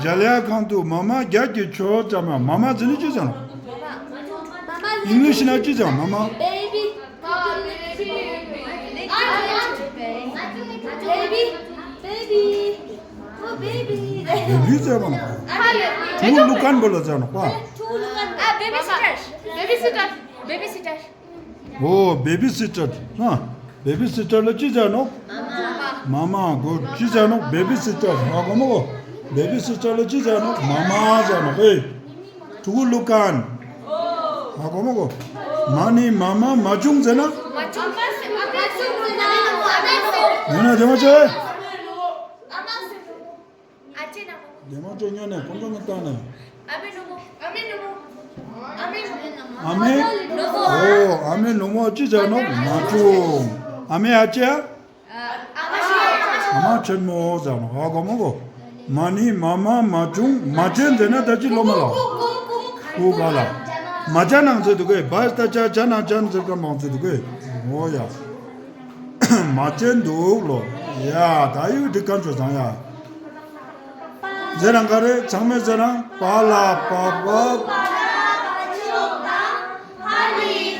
ཞལ་ཡ་ཁང་དུ་མ་མ་རྒྱ་གི་ཆོས་ཙམ་མ་མ་ཟེར་ནི་ཅི་ཟེར་ནོག། ཨིང་ལིཤ་ན་ཅི་ཟེར་མ་མ། Baby. Baby. Baby. Baby. Oh, baby. བེ་བི་ཟེར་བ་ནོག། ཕྲུ་གུ་བླུག་ཁན་བོ་ལ་ཟེར་ནོག་པ། Ah, babysitter. Babysitter. Babysitter. འོ། བེ་བི་སི་ཊར། ཧ། བེ་བི་སི་ཊར་ལ་ཅི་ཟེར་ནོག། མ་མ། གོ་ཅི་ཟེར་ནོག། བེ་བི་སི་ཊར། ཧ་གོ་མ་གོ། བེ་བི་སི་ཊར་ལ་ཅི་ཟེར་ནོག། མ་མ་ཟེར་ནོག་ཨེ། ཕྲུ་གུ་བླུག་ཁན། ཧ་གོ་མ་གོ། མ་ནི་མ་མ་མ་ཆུང་ཟེར་ན། ཡོད་ན་དེ་མ་ཆེ། དེ་མ་ཆེ་ཉོན་ནེ་ཁོང་ཁྲོ་མི་བཏང་ནེ། ཨ་མེ། འོ། ཨ་མེ་ནུ་མོ་ཅི་ཟེར་ནོག། མ་ཆུང་། ཨ་མེ་ཨ་ཅེ། ཨ་མ་ཆེན་མོ་ཟེར་ནོག། ཧ་གོ་མ་གོ། མ་ནི་མ་མ་མ་ཆུང་མ་ཆེན་ཟེར་ན་ད་ཅི་ལོ་མ་ལ། ཀུ་ག་ལ། མ་ཅ་ནང་ཟེར་དུག་གེ། བ་ད་ཅ་ཅ་ན་ཅན་ཟེར་ཁན་མང་ཟེར་དུག་གེ། འོ་ཡ། མ་ཆེན་དུག་ལོ། ཡ། ད་ཡུ་འགྲིག་ཁན་ཆོ་ཚང་ཡ། ཟེར་རང་ག་རེ་ཚང་མས་ཟེར་རང་། པ་ལ་པ་པ།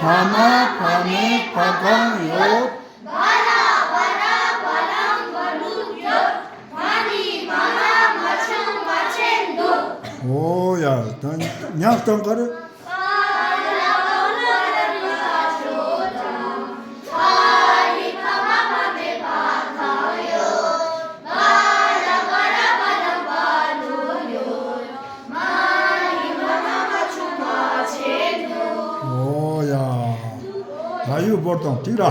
ཕ་མ་ཕ་མེས་ཕ་ཁང་ཡོད། འོ་ཡ། ད་ཉག་ཏང་ག་རེ། འོ་ཡ། ད་ཡུ་བོར་དང་ཐིག་ར།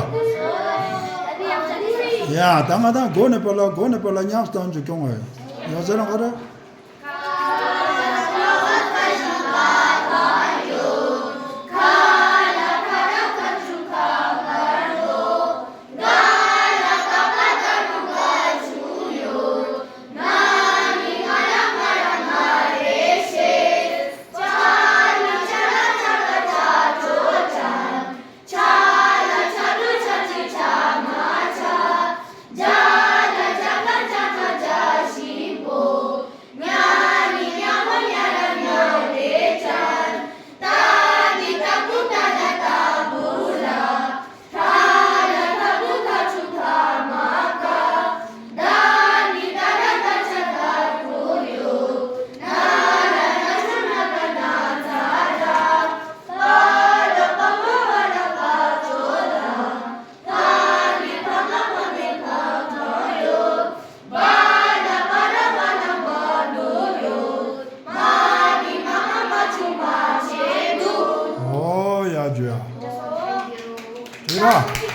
ཡ། ད་ང་དང་གོ་ནེ་པ་ལ་གོ་ནེ་པ་ལ་ཉག་ཏང་ཅིག་ཁྱོང་ངེ། ཡ་ཟེར་རང་ག་རེ། ཡིན་ན།